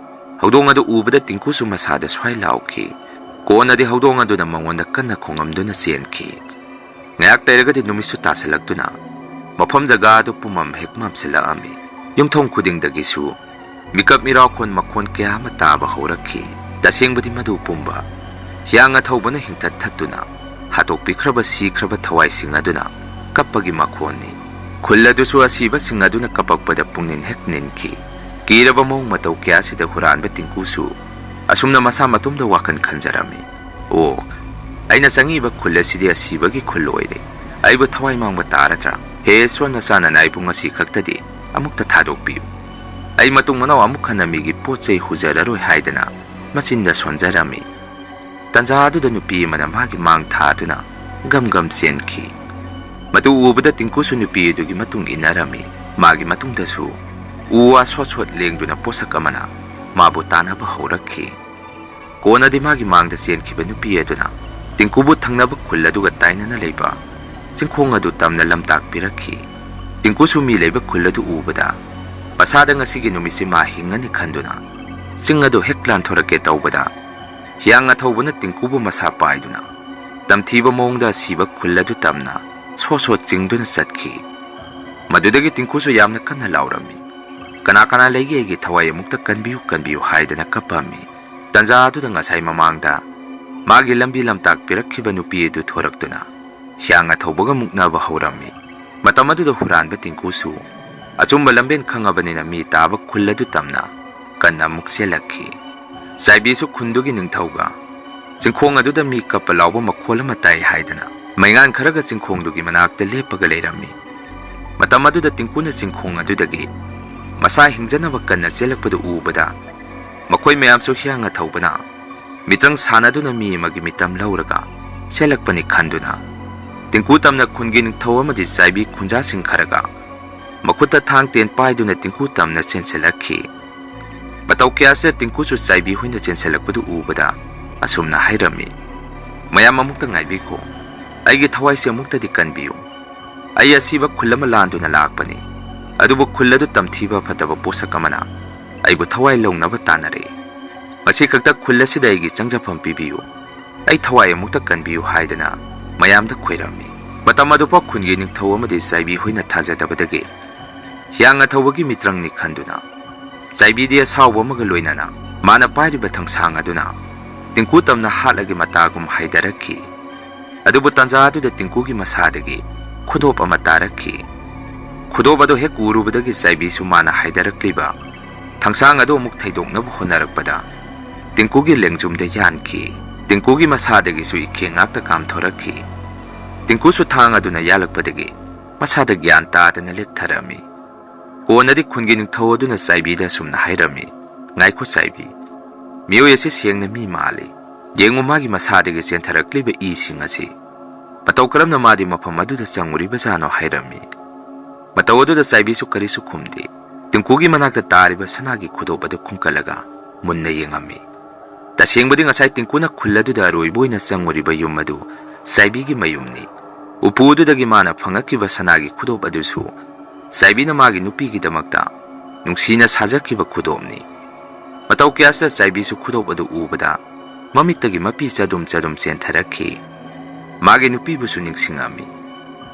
ꯍꯧꯗꯣꯡ ꯑꯗꯨ ꯎꯕꯗ ꯇꯤꯡꯀꯨꯁꯨ ꯃꯁꯥꯗ ꯁ꯭ꯋꯥꯏ ꯂꯥꯎꯈꯤ꯫ ꯀꯣꯟꯅꯗꯤ ꯍꯧꯗꯣꯡ ꯑꯗꯨꯅ ꯃꯉꯣꯟꯗ ꯀꯟꯅ ꯈꯣꯡꯉꯝꯗꯨꯅ ꯆꯦꯟꯈꯤ꯫ ꯉꯥꯏꯍꯥꯛ ꯂꯩꯔꯒꯗꯤ ꯅꯨꯃꯤꯠꯁꯨ ꯇꯥꯁꯤꯜꯂꯛꯇꯨꯅ ꯃꯐꯝ ꯖꯒꯥ ꯑꯗꯨ ꯄꯨꯝꯃꯝ ꯍꯦꯛ ꯃꯝꯁꯤꯜꯂꯛꯑꯝꯃꯤ꯫ ꯌꯨꯝꯊꯣꯡ ꯈꯨꯗꯤꯡꯗꯒꯤꯁꯨ ꯃꯤꯀꯞ ꯃꯤꯔꯥꯎꯈꯣꯟ ꯃꯈꯣꯟ ꯀꯌꯥ ꯑꯃ ꯇꯥꯕ ꯍꯧꯔꯛꯈꯤ꯫ ꯇꯁꯦꯡꯕꯗꯤ ꯃꯗꯨ ꯄꯨꯝꯕ ꯍꯤꯌꯥꯡ ꯑꯊꯧꯕꯅ ꯍꯤꯡꯊꯠ ꯊꯠꯇꯨꯅ ꯍꯥꯠꯇꯣꯛꯄꯤꯈ꯭ꯔꯕ ꯁꯤꯈ꯭ꯔꯕ ꯊꯋꯥꯏꯁꯤꯡ ꯑꯗꯨꯅ ꯀꯞꯄꯒꯤ ꯃꯈꯣꯟꯅꯤ꯫ ꯈꯨꯜ ꯑꯗꯨꯁꯨ ꯑꯁꯤꯕꯁꯤꯡ ꯑꯗꯨꯅ ꯀꯞꯄꯛꯄꯗ ꯄꯨꯛꯅꯤꯡ ꯍꯦꯛ ꯅꯤꯟꯈꯤ꯫ ꯀꯤꯔꯕ ꯃꯑꯣꯡ ꯃꯇꯧ ꯀꯌꯥꯁꯤꯗ ꯍꯨꯔꯥꯟꯕ ꯇꯤꯡꯀꯨꯁꯨ ꯑꯁꯨꯝꯅ ꯃꯁꯥ ꯃꯇꯣꯝꯗ ꯋꯥꯈꯜ ꯈꯟꯖꯔꯝꯃꯤ꯫ "ꯑꯣ, ꯑꯩꯅ ꯆꯪꯉꯤꯕ ꯈꯨꯜ ꯑꯁꯤꯗꯤ ꯑꯁꯤꯕꯒꯤ ꯈꯨꯜ ꯑꯣꯏꯔꯦ꯫ ꯑꯩꯕꯨ ꯊꯋꯥꯏ ꯃꯥꯡꯕ ꯇꯥꯔꯗ꯭ꯔꯥ? ꯍꯦ ꯏꯁ꯭ꯋꯔ, ꯅꯆꯥ ꯅꯅꯥꯏꯕꯨ ꯉꯁꯤ ꯈꯛꯇꯗꯤ ꯑꯃꯨꯛꯇ ꯊꯥꯗꯣꯛꯄꯤꯌꯨ꯫ ꯑꯩ ꯃꯇꯨꯡ ꯃꯅꯥꯎ ꯑꯃꯨꯛ ꯍꯟꯅ ꯃꯤꯒꯤ ꯄꯣꯠ ꯆꯩ ꯍꯨꯖꯔꯔꯣꯏ" ꯍꯥꯏꯗꯅ ꯃꯆꯤꯟꯗ ꯁꯣꯟꯖꯔꯝꯃꯤ꯫ ꯇꯟꯖꯥ ꯑꯗꯨꯗ ꯅꯨꯄꯤ ꯑꯃꯅ ꯃꯥꯒꯤ ꯃꯥꯡ ꯊꯥꯗꯨꯅ ꯒꯝ ꯒꯝ ꯆꯦꯟꯈꯤ꯫ ꯃꯗꯨ ꯎꯕꯗ ꯇꯤꯡꯀꯨꯁꯨ ꯅꯨꯄꯤ ꯑꯗꯨꯒꯤ ꯃꯇꯨꯡ ꯏꯟꯅꯔꯝꯃꯤ꯫ ꯃꯥꯒꯤ ꯃꯇꯨꯡꯗꯁꯨ ꯎ ꯋꯥ ꯁꯣꯠ ꯁꯣꯠ ꯂꯦꯡꯗꯨꯅ ꯄꯣꯠꯁꯛ ꯑꯃꯅ ꯃꯥꯕꯨ ꯇꯥꯟꯅꯕ ꯍꯧꯔꯛꯈꯤ꯫ ꯀꯣꯟꯅꯗꯤ ꯃꯥꯒꯤ ꯃꯥꯡꯗ ꯆꯦꯟꯈꯤꯕ ꯅꯨꯄꯤ ꯑꯗꯨꯅ ꯇꯤꯡꯀꯨꯕꯨ ꯊꯪꯅꯕ ꯈꯨꯜ ꯑꯗꯨꯒ ꯇꯥꯏꯅꯅ ꯂꯩꯕ ꯆꯤꯡꯈꯣꯡ ꯑꯗꯨ ꯇꯝꯅ ꯂꯝꯇꯥꯛꯄꯤꯔꯛꯈꯤ꯫ ꯇꯤꯡꯀꯨꯁꯨ ꯃꯤ ꯂꯩꯕ ꯈꯨꯜ ꯑꯗꯨ ꯎꯕꯗ ꯃꯁꯥꯗ ꯉꯁꯤꯒꯤ ꯅꯨꯃꯤꯠꯁꯤ ꯃꯥ ꯍꯤꯡꯉꯅꯤ ꯈꯟꯗꯨꯅ ꯆꯤꯡ ꯑꯗꯨ ꯍꯦꯛ ꯂꯥꯟꯊꯣꯔꯛꯀꯦ ꯇꯧꯕꯗ, ꯍꯤꯌꯥꯡ ꯑꯊꯧꯕꯅ ꯇꯤꯡꯀꯨꯕꯨ ꯃꯁꯥ ꯄꯥꯏꯗꯨꯅ ꯇꯝꯊꯤꯕ ꯃꯑꯣꯡꯗ ꯑꯁꯤꯕ ꯈꯨꯜ ꯑꯗꯨ ꯇꯝꯅ ꯁꯣꯠ ꯁꯣꯠ ꯆꯤꯡꯗꯨꯅ ꯆꯠꯈꯤ꯫ ꯃꯗꯨꯗꯒꯤ ꯇꯤꯡꯀꯨꯁꯨ ꯌꯥꯝꯅ ꯀꯟꯅ ꯂꯥꯎꯔꯝꯃꯤ, "ꯀꯅꯥ ꯀꯅꯥ ꯂꯩꯒꯦ? ꯑꯩꯒꯤ ꯊꯋꯥꯏ ꯑꯃꯨꯛꯇ ꯀꯟꯕꯤꯌꯨ, ꯀꯟꯕꯤꯌꯨ" ꯍꯥꯏꯗꯅ ꯀꯞꯄꯝꯃꯤ꯫ ꯇꯟꯖꯥ ꯑꯗꯨꯗ ꯉꯁꯥꯏ ꯃꯃꯥꯡꯗ ꯃꯥꯒꯤ ꯂꯝꯕꯤ ꯂꯝꯇꯥꯛꯄꯤꯔꯛꯈꯤꯕ ꯅꯨꯄꯤ ꯑꯗꯨ ꯊꯣꯔꯛꯇꯨꯅ ꯍꯤꯌꯥꯡ ꯑꯊꯧꯕꯒ ꯃꯨꯛꯅꯕ ꯍꯧꯔꯝꯃꯤ꯫ ꯃꯇꯝ ꯑꯗꯨꯗ ꯍꯨꯔꯥꯟꯕ ꯇꯤꯡꯀꯨꯁꯨ ꯑꯆꯨꯝꯕ ꯂꯝꯕꯦꯟ ꯈꯪꯉꯕꯅꯤꯅ ꯃꯤ ꯇꯥꯕ ꯈꯨꯜ ꯑꯗꯨ ꯇꯝꯅ ꯀꯟꯅ ꯑꯃꯨꯛ ꯆꯦꯜꯂꯛꯈꯤ꯫ ꯆꯥꯏꯕꯤꯁꯨ ꯈꯨꯟꯗꯨꯒꯤ ꯅꯤꯡꯊꯧꯒ ꯆꯤꯡꯈꯣꯡ ꯑꯗꯨꯗ ꯃꯤ ꯀꯞꯄ ꯂꯥꯎꯕ ꯃꯈꯣꯜ ꯑꯃ ꯇꯥꯏ ꯍꯥꯏꯗꯅ ꯃꯩꯉꯥꯟ ꯈꯔꯒ ꯆꯤꯡꯈꯣꯡꯗꯨꯒꯤ ꯃꯅꯥꯛꯇ ꯂꯦꯞꯄꯒ ꯂꯩꯔꯝꯃꯤ꯫ ꯃꯇꯝ ꯑꯗꯨꯗ ꯇꯤꯡꯀꯨꯅ ꯆꯤꯡꯈꯣꯡ ꯑꯗꯨꯗꯒꯤ ꯃꯁꯥ ꯍꯤꯡꯖꯅꯕ ꯀꯟꯅ ꯆꯦꯜꯂꯛꯄꯗꯨ ꯎꯕꯗ, ꯃꯈꯣꯏ ꯃꯌꯥꯝꯁꯨ ꯍꯤꯌꯥꯡ ꯑꯊꯧꯕꯅ ꯃꯤꯇ꯭ꯔꯪ ꯁꯥꯟꯅꯗꯨꯅ ꯃꯤ ꯑꯃꯒꯤ ꯃꯤꯇꯝ ꯂꯧꯔꯒ ꯆꯦꯜꯂꯛꯄꯅꯤ ꯈꯟꯗꯨꯅ, ꯇꯤꯡꯀꯨ ꯇꯝꯅ ꯈꯨꯟꯒꯤ ꯅꯤꯡꯊꯧ ꯑꯃꯗꯤ ꯆꯥꯏꯕꯤ ꯈꯨꯟꯖꯥꯁꯤꯡ ꯈꯔꯒ ꯃꯈꯨꯠꯇ ꯊꯥꯡ ꯇꯦꯟ ꯄꯥꯏꯗꯨꯅ ꯇꯤꯡꯀꯨ ꯇꯝꯅ ꯆꯦꯟꯁꯤꯜꯂꯛꯈꯤ꯫ ꯃꯇꯧ ꯀꯌꯥꯁꯤꯗ ꯇꯤꯡꯀꯨꯁꯨ ꯆꯥꯏꯕꯤ ꯍꯣꯏꯅ ꯆꯦꯟꯁꯤꯜꯂꯛꯄꯗꯨ ꯎꯕꯗ ꯑꯁꯨꯝꯅ ꯍꯥꯏꯔꯝꯃꯤ, "ꯃꯌꯥꯝ ꯑꯃꯨꯛꯇ ꯉꯥꯏꯕꯤꯈꯣ, ꯑꯩꯒꯤ ꯊꯋꯥꯏꯁꯦ ꯑꯃꯨꯛꯇꯗꯤ ꯀꯟꯕꯤꯌꯨ꯫ ꯑꯩ ꯑꯁꯤꯕ ꯈꯨꯜ ꯑꯃ ꯂꯥꯟꯗꯨꯅ ꯂꯥꯛꯄꯅꯤ, ꯑꯗꯨꯕꯨ ꯈꯨꯜ ꯑꯗꯨ ꯇꯝꯊꯤꯕ ꯐꯠꯇꯕ ꯄꯣꯠꯁꯛ ꯑꯃꯅ ꯑꯩꯕꯨ ꯊꯋꯥꯏ ꯂꯧꯅꯕ ꯇꯥꯟꯅꯔꯛꯏ꯫ ꯉꯁꯤ ꯈꯛꯇ ꯈꯨꯜ ꯑꯁꯤꯗ ꯑꯩꯒꯤ ꯆꯪꯖꯐꯝ ꯄꯤꯕꯤꯌꯨ, ꯑꯩ ꯊꯋꯥꯏ ꯑꯃꯨꯛꯇ ꯀꯟꯕꯤꯌꯨ" ꯍꯥꯏꯗꯅ ꯃꯌꯥꯝꯗ ꯈꯣꯏꯔꯝꯃꯤ꯫ ꯃꯇꯝ ꯑꯗꯨꯐꯥꯎ ꯈꯨꯟꯒꯤ ꯅꯤꯡꯊꯧ ꯑꯃꯗꯤ ꯆꯥꯏꯕꯤ ꯍꯣꯏꯅ ꯊꯥꯖꯗꯕꯗꯒꯤ ꯍꯤꯌꯥꯡ ꯑꯊꯧꯕꯒꯤ ꯃꯤꯇ꯭ꯔꯪꯅꯤ ꯈꯟꯗꯨꯅ, ꯆꯥꯏꯕꯤꯗꯤ ꯑꯁꯥꯎꯕ ꯑꯃꯒ ꯂꯣꯏꯅꯅ ꯃꯥꯅ ꯄꯥꯏꯔꯤꯕ ꯊꯥꯡꯁꯥꯡ ꯑꯗꯨꯅ ꯇꯤꯡꯀꯨ ꯇꯝꯅ ꯍꯥꯠꯂꯒꯦ ꯃꯇꯥꯒꯨꯝ ꯍꯥꯏꯗꯔꯛꯈꯤ꯫ ꯑꯗꯨꯕꯨ ꯇꯥꯟꯖꯥ ꯑꯗꯨꯗ ꯇꯤꯡꯀꯨꯒꯤ ꯃꯁꯥꯗꯒꯤ ꯈꯨꯗꯣꯞ ꯑꯃ ꯇꯥꯔꯛꯈꯤ꯫ ꯈꯨꯗꯣꯞ ꯑꯗꯨ ꯍꯦꯛ ꯎꯔꯨꯕꯗꯒꯤ ꯆꯥꯏꯕꯤꯁꯨ ꯃꯥꯅ ꯍꯥꯏꯗꯔꯛꯂꯤꯕ ꯊꯥꯡꯁꯥꯡ ꯑꯗꯨ ꯑꯃꯨꯛ ꯊꯩꯗꯣꯛꯅꯕ ꯍꯣꯠꯅꯔꯛꯄꯗ ꯇꯤꯡꯀꯨꯒꯤ ꯂꯦꯡꯖꯨꯝꯗ ꯌꯥꯟꯈꯤ꯫ ꯇꯤꯡꯀꯨꯒꯤ ꯃꯁꯥꯗꯒꯤꯁꯨ ꯏꯈꯦꯡ ꯉꯥꯛꯇ ꯀꯥꯝꯊꯣꯔꯛꯈꯤ꯫ ꯇꯤꯡꯀꯨꯁꯨ ꯊꯥꯡ ꯑꯗꯨꯅ ꯌꯥꯜꯂꯛꯄꯗꯒꯤ ꯃꯁꯥꯗ ꯒ꯭ꯌꯥꯟ ꯇꯥꯗꯅ ꯂꯦꯛꯊꯔꯝꯃꯤ꯫ ꯀꯣꯟꯅꯗꯤ ꯈꯨꯟꯒꯤ ꯅꯤꯡꯊꯧ ꯑꯗꯨꯅ ꯆꯥꯏꯕꯤꯗ ꯑꯁꯨꯝꯅ ꯍꯥꯏꯔꯝꯃꯤ, "ꯉꯥꯏꯈꯣ ꯆꯥꯏꯕꯤ, ꯃꯤꯑꯣꯏ ꯑꯁꯤ ꯁꯦꯡꯅ ꯃꯤ ꯃꯥꯜꯂꯤ꯫ "ꯌꯦꯡꯉꯨ, ꯃꯥꯒꯤ ꯃꯁꯥꯗꯒꯤ ꯆꯦꯟꯊꯔꯛꯂꯤꯕ ꯏꯁꯤꯡ ꯑꯁꯤ꯫ ꯃꯇꯧ ꯀꯔꯝꯅ ꯃꯥꯗꯤ ꯃꯐꯝ ꯑꯗꯨꯗ ꯆꯪꯉꯨꯔꯤꯕꯖꯥꯠꯅꯣ?" ꯍꯥꯏꯔꯝꯃꯤ꯫ ꯃꯇꯧ ꯑꯗꯨꯗ ꯆꯥꯏꯕꯤꯁꯨ ꯀꯔꯤꯁꯨ ꯈꯨꯝꯗꯦ꯫ ꯇꯤꯡꯀꯨꯒꯤ ꯃꯅꯥꯛꯇ ꯇꯥꯔꯤꯕ ꯁꯅꯥꯒꯤ ꯈꯨꯗꯣꯞ ꯑꯗꯨ ꯈꯨꯝꯀꯠꯂꯒ ꯃꯨꯟꯅ ꯌꯦꯡꯉꯝꯃꯤ꯫ ꯇꯁꯦꯡꯕꯗꯤ ꯉꯁꯥꯏ ꯇꯤꯡꯀꯨꯅ ꯈꯨꯜ ꯑꯗꯨꯗ ꯑꯔꯣꯏꯕ ꯑꯣꯏꯅ ꯆꯪꯉꯨꯔꯤꯕ ꯌꯨꯝ ꯑꯗꯨ ꯆꯥꯏꯕꯤꯒꯤ ꯃꯌꯨꯝꯅꯤ꯫ ꯎꯄꯨ ꯑꯗꯨꯗꯒꯤ ꯃꯥꯅ ꯐꯪꯉꯛꯈꯤꯕ ꯁꯅꯥꯒꯤ ꯈꯨꯗꯣꯞ ꯑꯗꯨꯁꯨ ꯆꯥꯏꯕꯤꯅ ꯃꯥꯒꯤ ꯅꯨꯄꯤꯒꯤꯗꯃꯛꯇ ꯅꯨꯡꯁꯤꯅ ꯁꯥꯖꯈꯤꯕ ꯈꯨꯗꯣꯞꯅꯤ꯫ ꯃꯇꯧ ꯀꯌꯥꯁꯤꯗ ꯆꯥꯏꯕꯤꯁꯨ ꯈꯨꯗꯣꯞ ꯑꯗꯨ ꯎꯕꯗ ꯃꯃꯤꯠꯇꯒꯤ ꯃꯄꯤ ꯆꯗꯨꯝ ꯆꯗꯨꯝ ꯆꯦꯟꯊꯔꯛꯈꯤ꯫ ꯃꯥꯒꯤ ꯅꯨꯄꯤꯕꯨꯁꯨ ꯅꯤꯡꯁꯤꯡꯉꯝꯃꯤ꯫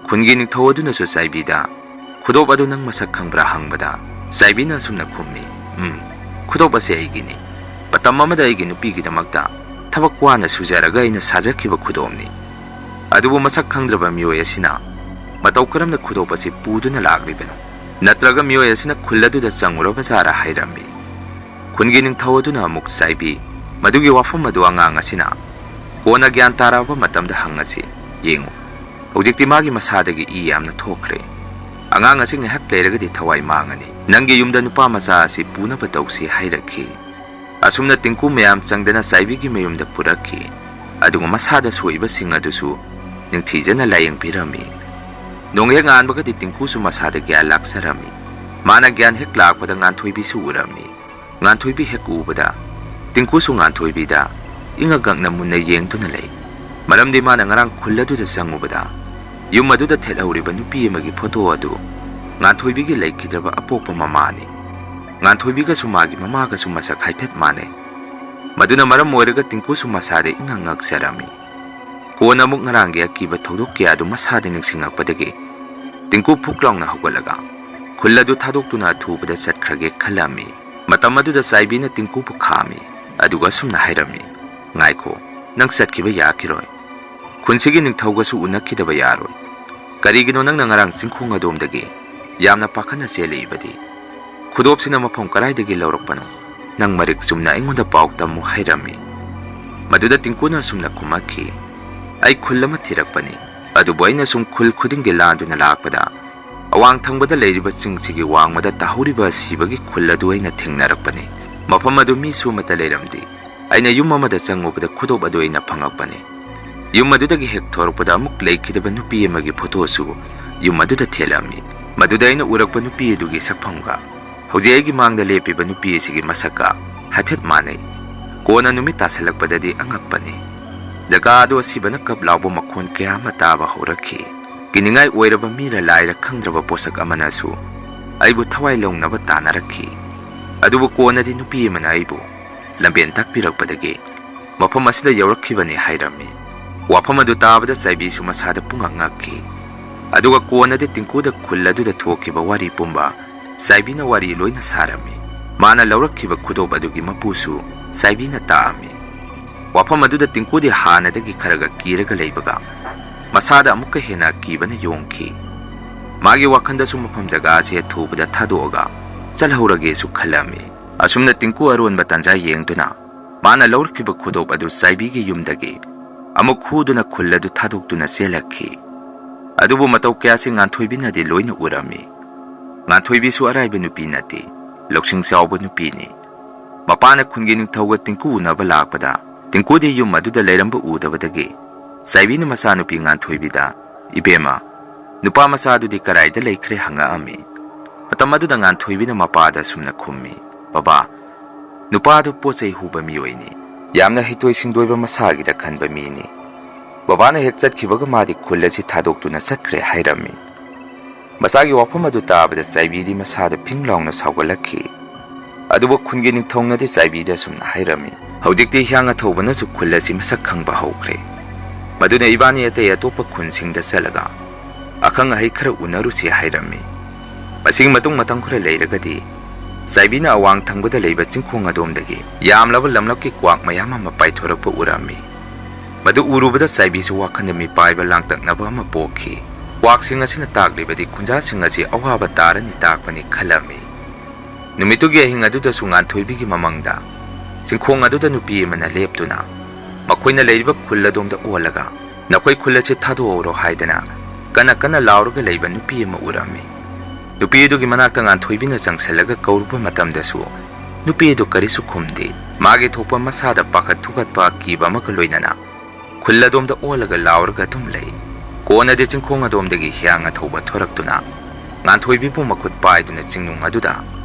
ꯈꯨꯟꯒꯤ ꯅꯤꯡꯊꯧ ꯑꯗꯨꯅꯁꯨ ꯆꯥꯏꯕꯤꯗ, "ꯈꯨꯗꯣꯞ ꯑꯗꯨ ꯅꯪ ꯃꯁꯛ ꯈꯪꯕ꯭ꯔꯥ?" ꯍꯪꯕꯗ ꯆꯥꯏꯕꯤꯅ ꯑꯁꯨꯝꯅ ꯈꯨꯝꯃꯤ, "ꯎꯝ, ꯈꯨꯗꯣꯞ ꯑꯁꯤ ꯑꯩꯒꯤꯅꯤ꯫ ꯃꯇꯝ ꯑꯃꯗ ꯑꯩꯒꯤ ꯅꯨꯄꯤꯒꯤꯗꯃꯛꯇ ꯊꯕꯛ ꯋꯥꯅ ꯁꯨꯖꯔꯒ ꯑꯩꯅ ꯁꯥꯖꯈꯤꯕ ꯈꯨꯗꯣꯞꯅꯤ꯫ ꯑꯗꯨꯕꯨ ꯃꯁꯛ ꯈꯪꯗ꯭ꯔꯕ ꯃꯤꯑꯣꯏ ꯑꯁꯤꯅ ꯃꯇꯧ ꯀꯔꯝꯅ ꯈꯨꯗꯣꯞ ꯑꯁꯤ ꯄꯨꯗꯨꯅ ꯂꯥꯛꯂꯤꯕꯅꯣ? ꯅꯠꯇ꯭ꯔꯒ ꯃꯤꯑꯣꯏ ꯑꯁꯤꯅ ꯈꯨꯜ ꯑꯗꯨꯗ ꯆꯪꯉꯨꯔꯕ ꯖꯥꯔꯥ?" ꯍꯥꯏꯔꯝꯃꯤ꯫ ꯈꯨꯟꯒꯤ ꯅꯤꯡꯊꯧ ꯑꯗꯨꯅ ꯑꯃꯨꯛ ꯆꯥꯏꯕꯤ, "ꯃꯗꯨꯒꯤ ꯋꯥꯐꯝ ꯑꯗꯨ ꯑꯉꯥꯡ ꯑꯁꯤꯅ ꯀꯣꯟꯅ ꯒ꯭ꯌꯥꯟ ꯇꯥꯔꯛꯑꯕ ꯃꯇꯝꯗ ꯍꯪꯉꯁꯤ꯫ ꯌꯦꯡꯉꯨ, ꯍꯧꯖꯤꯛꯇꯤ ꯃꯥꯒꯤ ꯃꯁꯥꯗꯒꯤ ꯏ ꯌꯥꯝꯅ ꯊꯣꯛꯈ꯭ꯔꯦ꯫ ꯑꯉꯥꯡ ꯑꯁꯤ ꯉꯥꯏꯍꯥꯛ ꯂꯩꯔꯒꯗꯤ ꯊꯋꯥꯏ ꯃꯥꯡꯉꯅꯤ꯫ ꯅꯪꯒꯤ ꯌꯨꯝꯗ ꯅꯨꯄꯥ ꯃꯆꯥ ꯑꯁꯤ ꯄꯨꯅꯕ ꯇꯧꯁꯤ" ꯍꯥꯏꯔꯛꯈꯤ꯫ ꯑꯁꯨꯝꯅ ꯇꯤꯡꯀꯨ ꯃꯌꯥꯝ ꯆꯪꯗꯅ ꯆꯥꯏꯕꯤꯒꯤ ꯃꯌꯨꯝꯗ ꯄꯨꯔꯛꯈꯤ꯫ ꯑꯗꯨꯒ ꯃꯁꯥꯗ ꯁꯣꯛꯏꯕꯁꯤꯡ ꯑꯗꯨꯁꯨ ꯅꯤꯡꯊꯤꯖꯅ ꯂꯥꯌꯦꯡꯕꯤꯔꯝꯃꯤ꯫ ꯅꯣꯡ ꯍꯦꯛ ꯉꯥꯟꯕꯒꯗꯤ ꯇꯤꯡꯀꯨꯁꯨ ꯃꯁꯥꯗ ꯒ꯭ꯌꯥꯟ ꯂꯥꯛꯆꯔꯝꯃꯤ꯫ ꯃꯥꯅ ꯒ꯭ꯌꯥꯟ ꯍꯦꯛ ꯂꯥꯛꯄꯗ ꯉꯥꯟꯊꯣꯏꯕꯤꯁꯨ ꯎꯔꯝꯃꯤ꯫ ꯉꯥꯟꯊꯣꯏꯕꯤ ꯍꯦꯛ ꯎꯕꯗ ꯇꯤꯡꯀꯨꯁꯨ ꯉꯥꯟꯊꯣꯏꯕꯤꯗ ꯏꯉꯛ ꯉꯛꯅ ꯃꯨꯟꯅ ꯌꯦꯡꯗꯨꯅ ꯂꯩ꯫ ꯃꯔꯝꯗꯤ ꯃꯥꯅ ꯉꯔꯥꯡ ꯈꯨꯜ ꯑꯗꯨꯗ ꯆꯪꯉꯨꯕꯗ ꯌꯨꯝ ꯑꯗꯨꯗ ꯊꯦꯠꯍꯧꯔꯤꯕ ꯅꯨꯄꯤ ꯑꯃꯒꯤ ꯐꯣꯇꯣ ꯑꯗꯨ ꯉꯥꯟꯊꯣꯏꯕꯤꯒꯤ ꯂꯩꯈꯤꯗ꯭ꯔꯕ ꯑꯄꯣꯛꯄ ꯃꯃꯥꯅꯤ꯫ ꯉꯥꯟꯊꯣꯏꯕꯤꯒꯁꯨ ꯃꯥꯒꯤ ꯃꯃꯥꯒꯁꯨ ꯃꯁꯛ ꯍꯥꯏꯐꯦꯠ ꯃꯥꯟꯅꯩ꯫ ꯃꯗꯨꯅ ꯃꯔꯝ ꯑꯣꯏꯔꯒ ꯇꯤꯡꯀꯨꯁꯨ ꯃꯁꯥꯗ ꯏꯉꯛ ꯉꯛꯆꯔꯝꯃꯤ꯫ ꯀꯣꯟꯅ ꯑꯃꯨꯛ ꯉꯔꯥꯡꯒꯤ ꯑꯀꯤꯕ ꯊꯧꯗꯣꯛ ꯀꯌꯥꯗꯨ ꯃꯁꯥꯗ ꯅꯤꯡꯁꯤꯡꯉꯛꯄꯗꯒꯤ ꯇꯤꯡꯀꯨ ꯐꯨꯛ ꯂꯥꯎꯅ ꯍꯧꯒꯠꯂꯒ ꯈꯨꯜ ꯑꯗꯨ ꯊꯥꯗꯣꯛꯇꯨꯅ ꯑꯊꯨꯕꯗ ꯆꯠꯈ꯭ꯔꯒꯦ ꯈꯜꯂꯝꯃꯤ꯫ ꯃꯇꯝ ꯑꯗꯨꯗ ꯆꯥꯏꯕꯤꯅ ꯇꯤꯡꯀꯨꯕꯨ ꯈꯥꯝꯃꯤ, ꯑꯗꯨꯒ ꯑꯁꯨꯝꯅ ꯍꯥꯏꯔꯝꯃꯤ, "ꯉꯥꯏꯈꯣ, ꯅꯪ ꯆꯠꯈꯤꯕ ꯌꯥꯈꯤꯔꯣꯏ꯫ ꯈꯨꯟꯁꯤꯒꯤ ꯅꯤꯡꯊꯧꯒꯁꯨ ꯎꯅꯈꯤꯗꯕ ꯌꯥꯔꯣꯏ꯫ ꯀꯔꯤꯒꯤꯅꯣ ꯅꯪꯅ ꯉꯔꯥꯡ ꯆꯤꯡꯈꯣꯡ ꯑꯗꯣꯝꯗꯒꯤ ꯌꯥꯝꯅ ꯄꯥꯈꯠꯅ ꯆꯦꯜꯂꯛꯏꯕꯗꯤ? ꯈꯨꯗꯣꯞꯁꯤꯅ ꯃꯐꯝ ꯀꯗꯥꯏꯗꯒꯤ ꯂꯧꯔꯛꯄꯅꯣ? ꯅꯪ ꯃꯔꯤꯛ ꯆꯨꯝꯅ ꯑꯩꯉꯣꯟꯗ ꯄꯥꯎ ꯇꯝꯃꯨ" ꯍꯥꯏꯔꯝꯃꯤ꯫ ꯃꯗꯨꯗ ꯇꯤꯡꯀꯨꯅ ꯑꯁꯨꯝꯅ ꯈꯨꯝꯃꯛꯈꯤ, "ꯑꯩ ꯈꯨꯜ ꯑꯃ ꯊꯤꯔꯛꯄꯅꯤ, ꯑꯗꯨꯕꯨ ꯑꯩꯅ ꯁꯨꯝ ꯈꯨꯜ ꯈꯨꯗꯤꯡꯒꯤ ꯂꯥꯟꯗꯨꯅ ꯂꯥꯛꯄꯗ ꯑꯋꯥꯡ ꯊꯪꯕꯗ ꯂꯩꯔꯤꯕ ꯆꯤꯡꯁꯤꯒꯤ ꯋꯥꯡꯃꯗ ꯇꯥꯍꯧꯔꯤꯕ ꯑꯁꯤꯕꯒꯤ ꯈꯨꯜ ꯑꯗꯨ ꯑꯩꯅ ꯊꯦꯡꯅꯔꯛꯄꯅꯤ꯫ ꯃꯐꯝ ꯑꯗꯨ ꯃꯤꯁꯨ ꯑꯃꯠꯇ ꯂꯩꯔꯝꯗꯦ꯫ ꯑꯩꯅ ꯌꯨꯝ ꯑꯃꯗ ꯆꯪꯉꯨꯕꯗ ꯈꯨꯗꯣꯞ ꯑꯗꯨ ꯑꯩꯅ ꯐꯪꯉꯛꯄꯅꯤ꯫ ꯌꯨꯝ ꯑꯗꯨꯗꯒꯤ ꯍꯦꯛ ꯊꯣꯔꯛꯄꯗ ꯑꯃꯨꯛ ꯂꯩꯈꯤꯗꯕ ꯅꯨꯄꯤ ꯑꯃꯒꯤ ꯐꯣꯇꯣꯁꯨ ꯌꯨꯝ ꯑꯗꯨꯗ ꯊꯦꯠꯂꯝꯃꯤ꯫ ꯃꯗꯨꯗ ꯑꯩꯅ ꯎꯔꯛꯄ ꯅꯨꯄꯤ ꯑꯗꯨꯒꯤ ꯁꯛꯐꯝꯒ ꯍꯧꯖꯤꯛ ꯑꯩꯒꯤ ꯃꯥꯡꯗ ꯂꯦꯞꯄꯤꯕ ꯅꯨꯄꯤ ꯑꯁꯤꯒꯤ ꯃꯁꯛꯀ ꯍꯥꯏꯐꯦꯠ ꯃꯥꯟꯅꯩ꯫ ꯀꯣꯟꯅ ꯅꯨꯃꯤꯠ ꯇꯥꯁꯜꯂꯛꯄꯗꯗꯤ ꯑꯉꯛꯄꯅꯤ꯫ ꯖꯒꯥ ꯑꯗꯨ ꯑꯁꯤꯕꯅ ꯀꯞ ꯂꯥꯎꯕ ꯃꯈꯣꯟ ꯀꯌꯥ ꯑꯃ ꯇꯥꯕ ꯍꯧꯔꯛꯈꯤ꯫ ꯀꯤꯅꯤꯡꯉꯥꯏ ꯑꯣꯏꯔꯕ ꯃꯤꯔ ꯂꯥꯏꯔ ꯈꯪꯗ꯭ꯔꯕ ꯄꯣꯠꯁꯛ ꯑꯃꯅꯁꯨ ꯑꯩꯕꯨ ꯊꯋꯥꯏ ꯂꯧꯅꯕ ꯇꯥꯅꯔꯛꯈꯤ꯫ ꯑꯗꯨꯕꯨ ꯀꯣꯟꯅꯗꯤ ꯅꯨꯄꯤ ꯑꯃꯅ ꯑꯩꯕꯨ ꯂꯝꯕꯦꯟ ꯇꯥꯛꯄꯤꯔꯛꯄꯗꯒꯤ ꯃꯐꯝ ꯑꯁꯤꯗ ꯌꯧꯔꯛꯈꯤꯕꯅꯤ ꯍꯥꯏꯔꯝꯃꯤ꯫ ꯋꯥꯐꯝ ꯑꯗꯨ ꯇꯥꯕꯗ ꯆꯥꯏꯕꯤꯁꯨ ꯃꯁꯥꯗ ꯄꯨꯡꯉꯛ ꯉꯛꯈꯤ꯫ ꯑꯗꯨꯒ ꯀꯣꯟꯅꯗꯤ ꯇꯤꯡꯀꯨꯗ ꯈꯨꯜ ꯑꯗꯨꯗ ꯊꯣꯛꯈꯤꯕ ꯋꯥꯔꯤ ꯄꯨꯝꯕ ꯆꯥꯏꯕꯤꯅ ꯋꯥꯔꯤ ꯂꯣꯏꯅ ꯁꯥꯔꯝꯃꯤ꯫ ꯃꯥꯅ ꯂꯧꯔꯛꯈꯤꯕ ꯈꯨꯗꯣꯞ ꯑꯗꯨꯒꯤ ꯃꯄꯨꯁꯨ ꯆꯥꯏꯕꯤꯅ ꯇꯥꯛꯑꯝꯃꯤ꯫ ꯋꯥꯐꯝ ꯑꯗꯨꯗ ꯇꯤꯡꯀꯨꯗꯤ ꯍꯥꯟꯅꯗꯒꯤ ꯈꯔꯒ ꯀꯤꯔꯒ ꯂꯩꯕꯒ ꯃꯁꯥꯗ ꯑꯃꯨꯛꯀ ꯍꯦꯟꯅ ꯑꯀꯤꯕꯅ ꯌꯣꯝꯈꯤ꯫ ꯃꯥꯒꯤ ꯋꯥꯈꯜꯗꯁꯨ ꯃꯐꯝ ꯖꯒꯥ ꯑꯁꯤ ꯑꯊꯨꯕꯗ ꯊꯥꯗꯣꯛꯑꯒ ꯆꯠꯍꯧꯔꯒꯦꯁꯨ ꯈꯜꯂꯝꯃꯤ꯫ ꯑꯁꯨꯝꯅ ꯇꯤꯡꯀꯨ ꯑꯔꯣꯟꯕ ꯇꯥꯟꯖꯥ ꯌꯦꯡꯗꯨꯅ ꯃꯥꯅ ꯂꯧꯔꯛꯈꯤꯕ ꯈꯨꯗꯣꯞ ꯑꯗꯨ ꯆꯥꯏꯕꯤꯒꯤ ꯌꯨꯝꯗꯒꯤ ꯑꯃꯨꯛ ꯍꯨꯗꯨꯅ ꯈꯨꯜ ꯑꯗꯨ ꯊꯥꯗꯣꯛꯇꯨꯅ ꯆꯦꯜꯂꯛꯈꯤ꯫ ꯑꯗꯨꯕꯨ ꯃꯇꯧ ꯀꯌꯥꯁꯤ ꯉꯥꯟꯊꯣꯏꯕꯤꯅꯗꯤ ꯂꯣꯏꯅ ꯎꯔꯝꯃꯤ꯫ ꯉꯥꯟꯊꯣꯏꯕꯤꯁꯨ ꯑꯔꯥꯏꯕ ꯅꯨꯄꯤ ꯅꯠꯇꯦ, ꯂꯧꯁꯤꯡ ꯆꯥꯎꯕ ꯅꯨꯄꯤꯅꯤ꯫ ꯃꯄꯥꯅ ꯈꯨꯟꯒꯤ ꯅꯤꯡꯊꯧꯒ ꯇꯤꯡꯀꯨ ꯎꯅꯕ ꯂꯥꯛꯄꯗ ꯇꯤꯡꯀꯨꯗꯤ ꯌꯨꯝ ꯑꯗꯨꯗ ꯂꯩꯔꯝꯕ ꯎꯗꯕꯗꯒꯤ ꯆꯥꯏꯕꯤꯅ ꯃꯆꯥꯅꯨꯄꯤ ꯉꯥꯟꯊꯣꯏꯕꯤꯗ, "ꯏꯕꯦꯝꯃ, ꯅꯨꯄꯥ ꯃꯆꯥꯗꯨꯗꯤ ꯀꯔꯥꯏꯗ ꯂꯩꯈ꯭ꯔꯦ?" ꯍꯪꯉꯛꯑꯝꯃꯤ꯫ ꯃꯇꯝ ꯑꯗꯨꯗ ꯉꯥꯟꯊꯣꯏꯕꯤꯅ ꯃꯄꯥꯗ ꯑꯁꯨꯝꯅ ꯈꯨꯝꯃꯤ, "ꯕꯕꯥ, ꯅꯨꯄꯥꯗꯨ ꯄꯣꯠ ꯆꯩ ꯍꯨꯕ ꯃꯤꯑꯣꯏꯅꯤ꯫ ꯌꯥꯝꯅ ꯍꯩꯊꯣꯏ ꯁꯤꯡꯊꯣꯏꯕ ꯃꯁꯥꯒꯤꯗ ꯈꯟꯕ ꯃꯤꯅꯤ꯫ ꯕꯕꯥꯅ ꯍꯦꯛ ꯆꯠꯈꯤꯕꯒ ꯃꯥꯗꯤ ꯈꯨꯜ ꯑꯁꯤ ꯊꯥꯗꯣꯛꯇꯨꯅ ꯆꯠꯈ꯭ꯔꯦ" ꯍꯥꯏꯔꯝꯃꯤ꯫ ꯃꯆꯥꯒꯤ ꯋꯥꯐꯝ ꯑꯗꯨ ꯇꯥꯕꯗ ꯆꯥꯏꯕꯤꯗꯤ ꯃꯁꯥꯗ ꯐꯤꯡ ꯂꯥꯎꯅ ꯁꯥꯎꯒꯠꯂꯛꯈꯤ꯫ ꯑꯗꯨꯕꯨ ꯈꯨꯟꯒꯤ ꯅꯤꯡꯊꯧꯅꯗꯤ ꯆꯥꯏꯕꯤꯗ ꯑꯁꯨꯝꯅ ꯍꯥꯏꯔꯝꯃꯤ, "ꯍꯧꯖꯤꯛꯇꯤ ꯍꯤꯌꯥꯡ ꯑꯊꯧꯕꯅꯁꯨ ꯈꯨꯜ ꯑꯁꯤ ꯃꯁꯛ ꯈꯪꯕ ꯍꯧꯈ꯭ꯔꯦ꯫ ꯃꯗꯨꯅ ꯏꯕꯥꯅꯤ ꯑꯇꯩ ꯑꯇꯣꯞꯄ ꯈꯨꯟꯁꯤꯡꯗ ꯆꯠꯂꯒ ꯑꯈꯪ ꯑꯍꯩ ꯈꯔ ꯎꯅꯔꯨꯁꯤ" ꯍꯥꯏꯔꯝꯃꯤ꯫ ꯃꯁꯤꯒꯤ ꯃꯇꯨꯡ ꯃꯇꯝ ꯈꯔ ꯂꯩꯔꯒꯗꯤ ꯆꯥꯏꯕꯤꯅ ꯑꯋꯥꯡ ꯊꯪꯕꯗ ꯂꯩꯕ ꯆꯤꯡꯈꯣꯡ ꯑꯗꯣꯝꯗꯒꯤ ꯌꯥꯝꯂꯕ ꯂꯝꯂꯛꯀꯤ ꯀ꯭ꯋꯥꯛ ꯃꯌꯥꯝ ꯑꯃ ꯄꯥꯏꯊꯣꯔꯛꯄ ꯎꯔꯝꯃꯤ꯫ ꯃꯗꯨ ꯎꯔꯨꯕꯗ ꯆꯥꯏꯕꯤꯁꯨ ꯋꯥꯈꯜꯗ ꯃꯤꯄꯥꯏꯕ ꯂꯥꯡꯇꯛꯅꯕ ꯑꯃ ꯄꯣꯛꯈꯤ꯫ ꯀ꯭ꯋꯥꯛꯁꯤꯡ ꯑꯁꯤꯅ ꯇꯥꯛꯂꯤꯕꯗꯤ ꯈꯨꯟꯖꯥꯁꯤꯡ ꯑꯁꯤ ꯑꯋꯥꯕ ꯇꯥꯔꯅꯤ ꯇꯥꯛꯄꯅꯤ ꯈꯜꯂꯝꯃꯤ꯫ ꯅꯨꯃꯤꯠꯇꯨꯒꯤ ꯑꯍꯤꯡ ꯑꯗꯨꯗꯁꯨ ꯉꯥꯟꯊꯣꯏꯕꯤꯒꯤ ꯃꯃꯪꯗ ꯆꯤꯡꯈꯣꯡ ꯑꯗꯨꯗ ꯅꯨꯄꯤ ꯑꯃꯅ ꯂꯦꯞꯇꯨꯅ ꯃꯈꯣꯏꯅ ꯂꯩꯔꯤꯕ ꯈꯨꯜ ꯑꯗꯣꯝꯗ ꯑꯣꯜꯂꯒ, "ꯅꯈꯣꯏ ꯈꯨꯜ ꯑꯁꯤ ꯊꯥꯗꯣꯛꯍꯧꯔꯣ" ꯍꯥꯏꯗꯅ ꯀꯟꯅ ꯀꯟꯅ ꯂꯥꯎꯔꯒ ꯂꯩꯕ ꯅꯨꯄꯤ ꯑꯃ ꯎꯔꯝꯃꯤ꯫ ꯅꯨꯄꯤ ꯑꯗꯨꯒꯤ ꯃꯅꯥꯛꯇ ꯉꯥꯟꯊꯣꯏꯕꯤꯅ ꯆꯪꯁꯤꯜꯂꯒ ꯀꯧꯔꯨꯕ ꯃꯇꯝꯗꯁꯨ ꯅꯨꯄꯤ ꯑꯗꯨ ꯀꯔꯤꯁꯨ ꯈꯨꯝꯗꯦ꯫ ꯃꯥꯒꯤ ꯊꯣꯛꯄ ꯃꯁꯥꯗ ꯄꯥꯈꯠ ꯊꯨꯀꯠꯄ ꯑꯀꯤꯕ ꯑꯃꯒ ꯂꯣꯏꯅꯅ ꯈꯨꯜ ꯑꯗꯣꯝꯗ ꯑꯣꯜꯂꯒ ꯂꯥꯎꯔꯒ ꯑꯗꯨꯝ ꯂꯩ꯫ ꯀꯣꯟꯅꯗꯤ ꯆꯤꯡꯈꯣꯡ ꯑꯗꯣꯝꯗꯒꯤ ꯍꯤꯌꯥꯡ ꯑꯊꯧꯕ ꯊꯣꯔꯛꯇꯨꯅ ꯉꯥꯟꯊꯣꯏꯕꯤꯕꯨ ꯃꯈꯨꯠ ꯄꯥꯏꯗꯨꯅ ꯆꯤꯡꯅꯨꯡ ꯑꯗꯨꯗ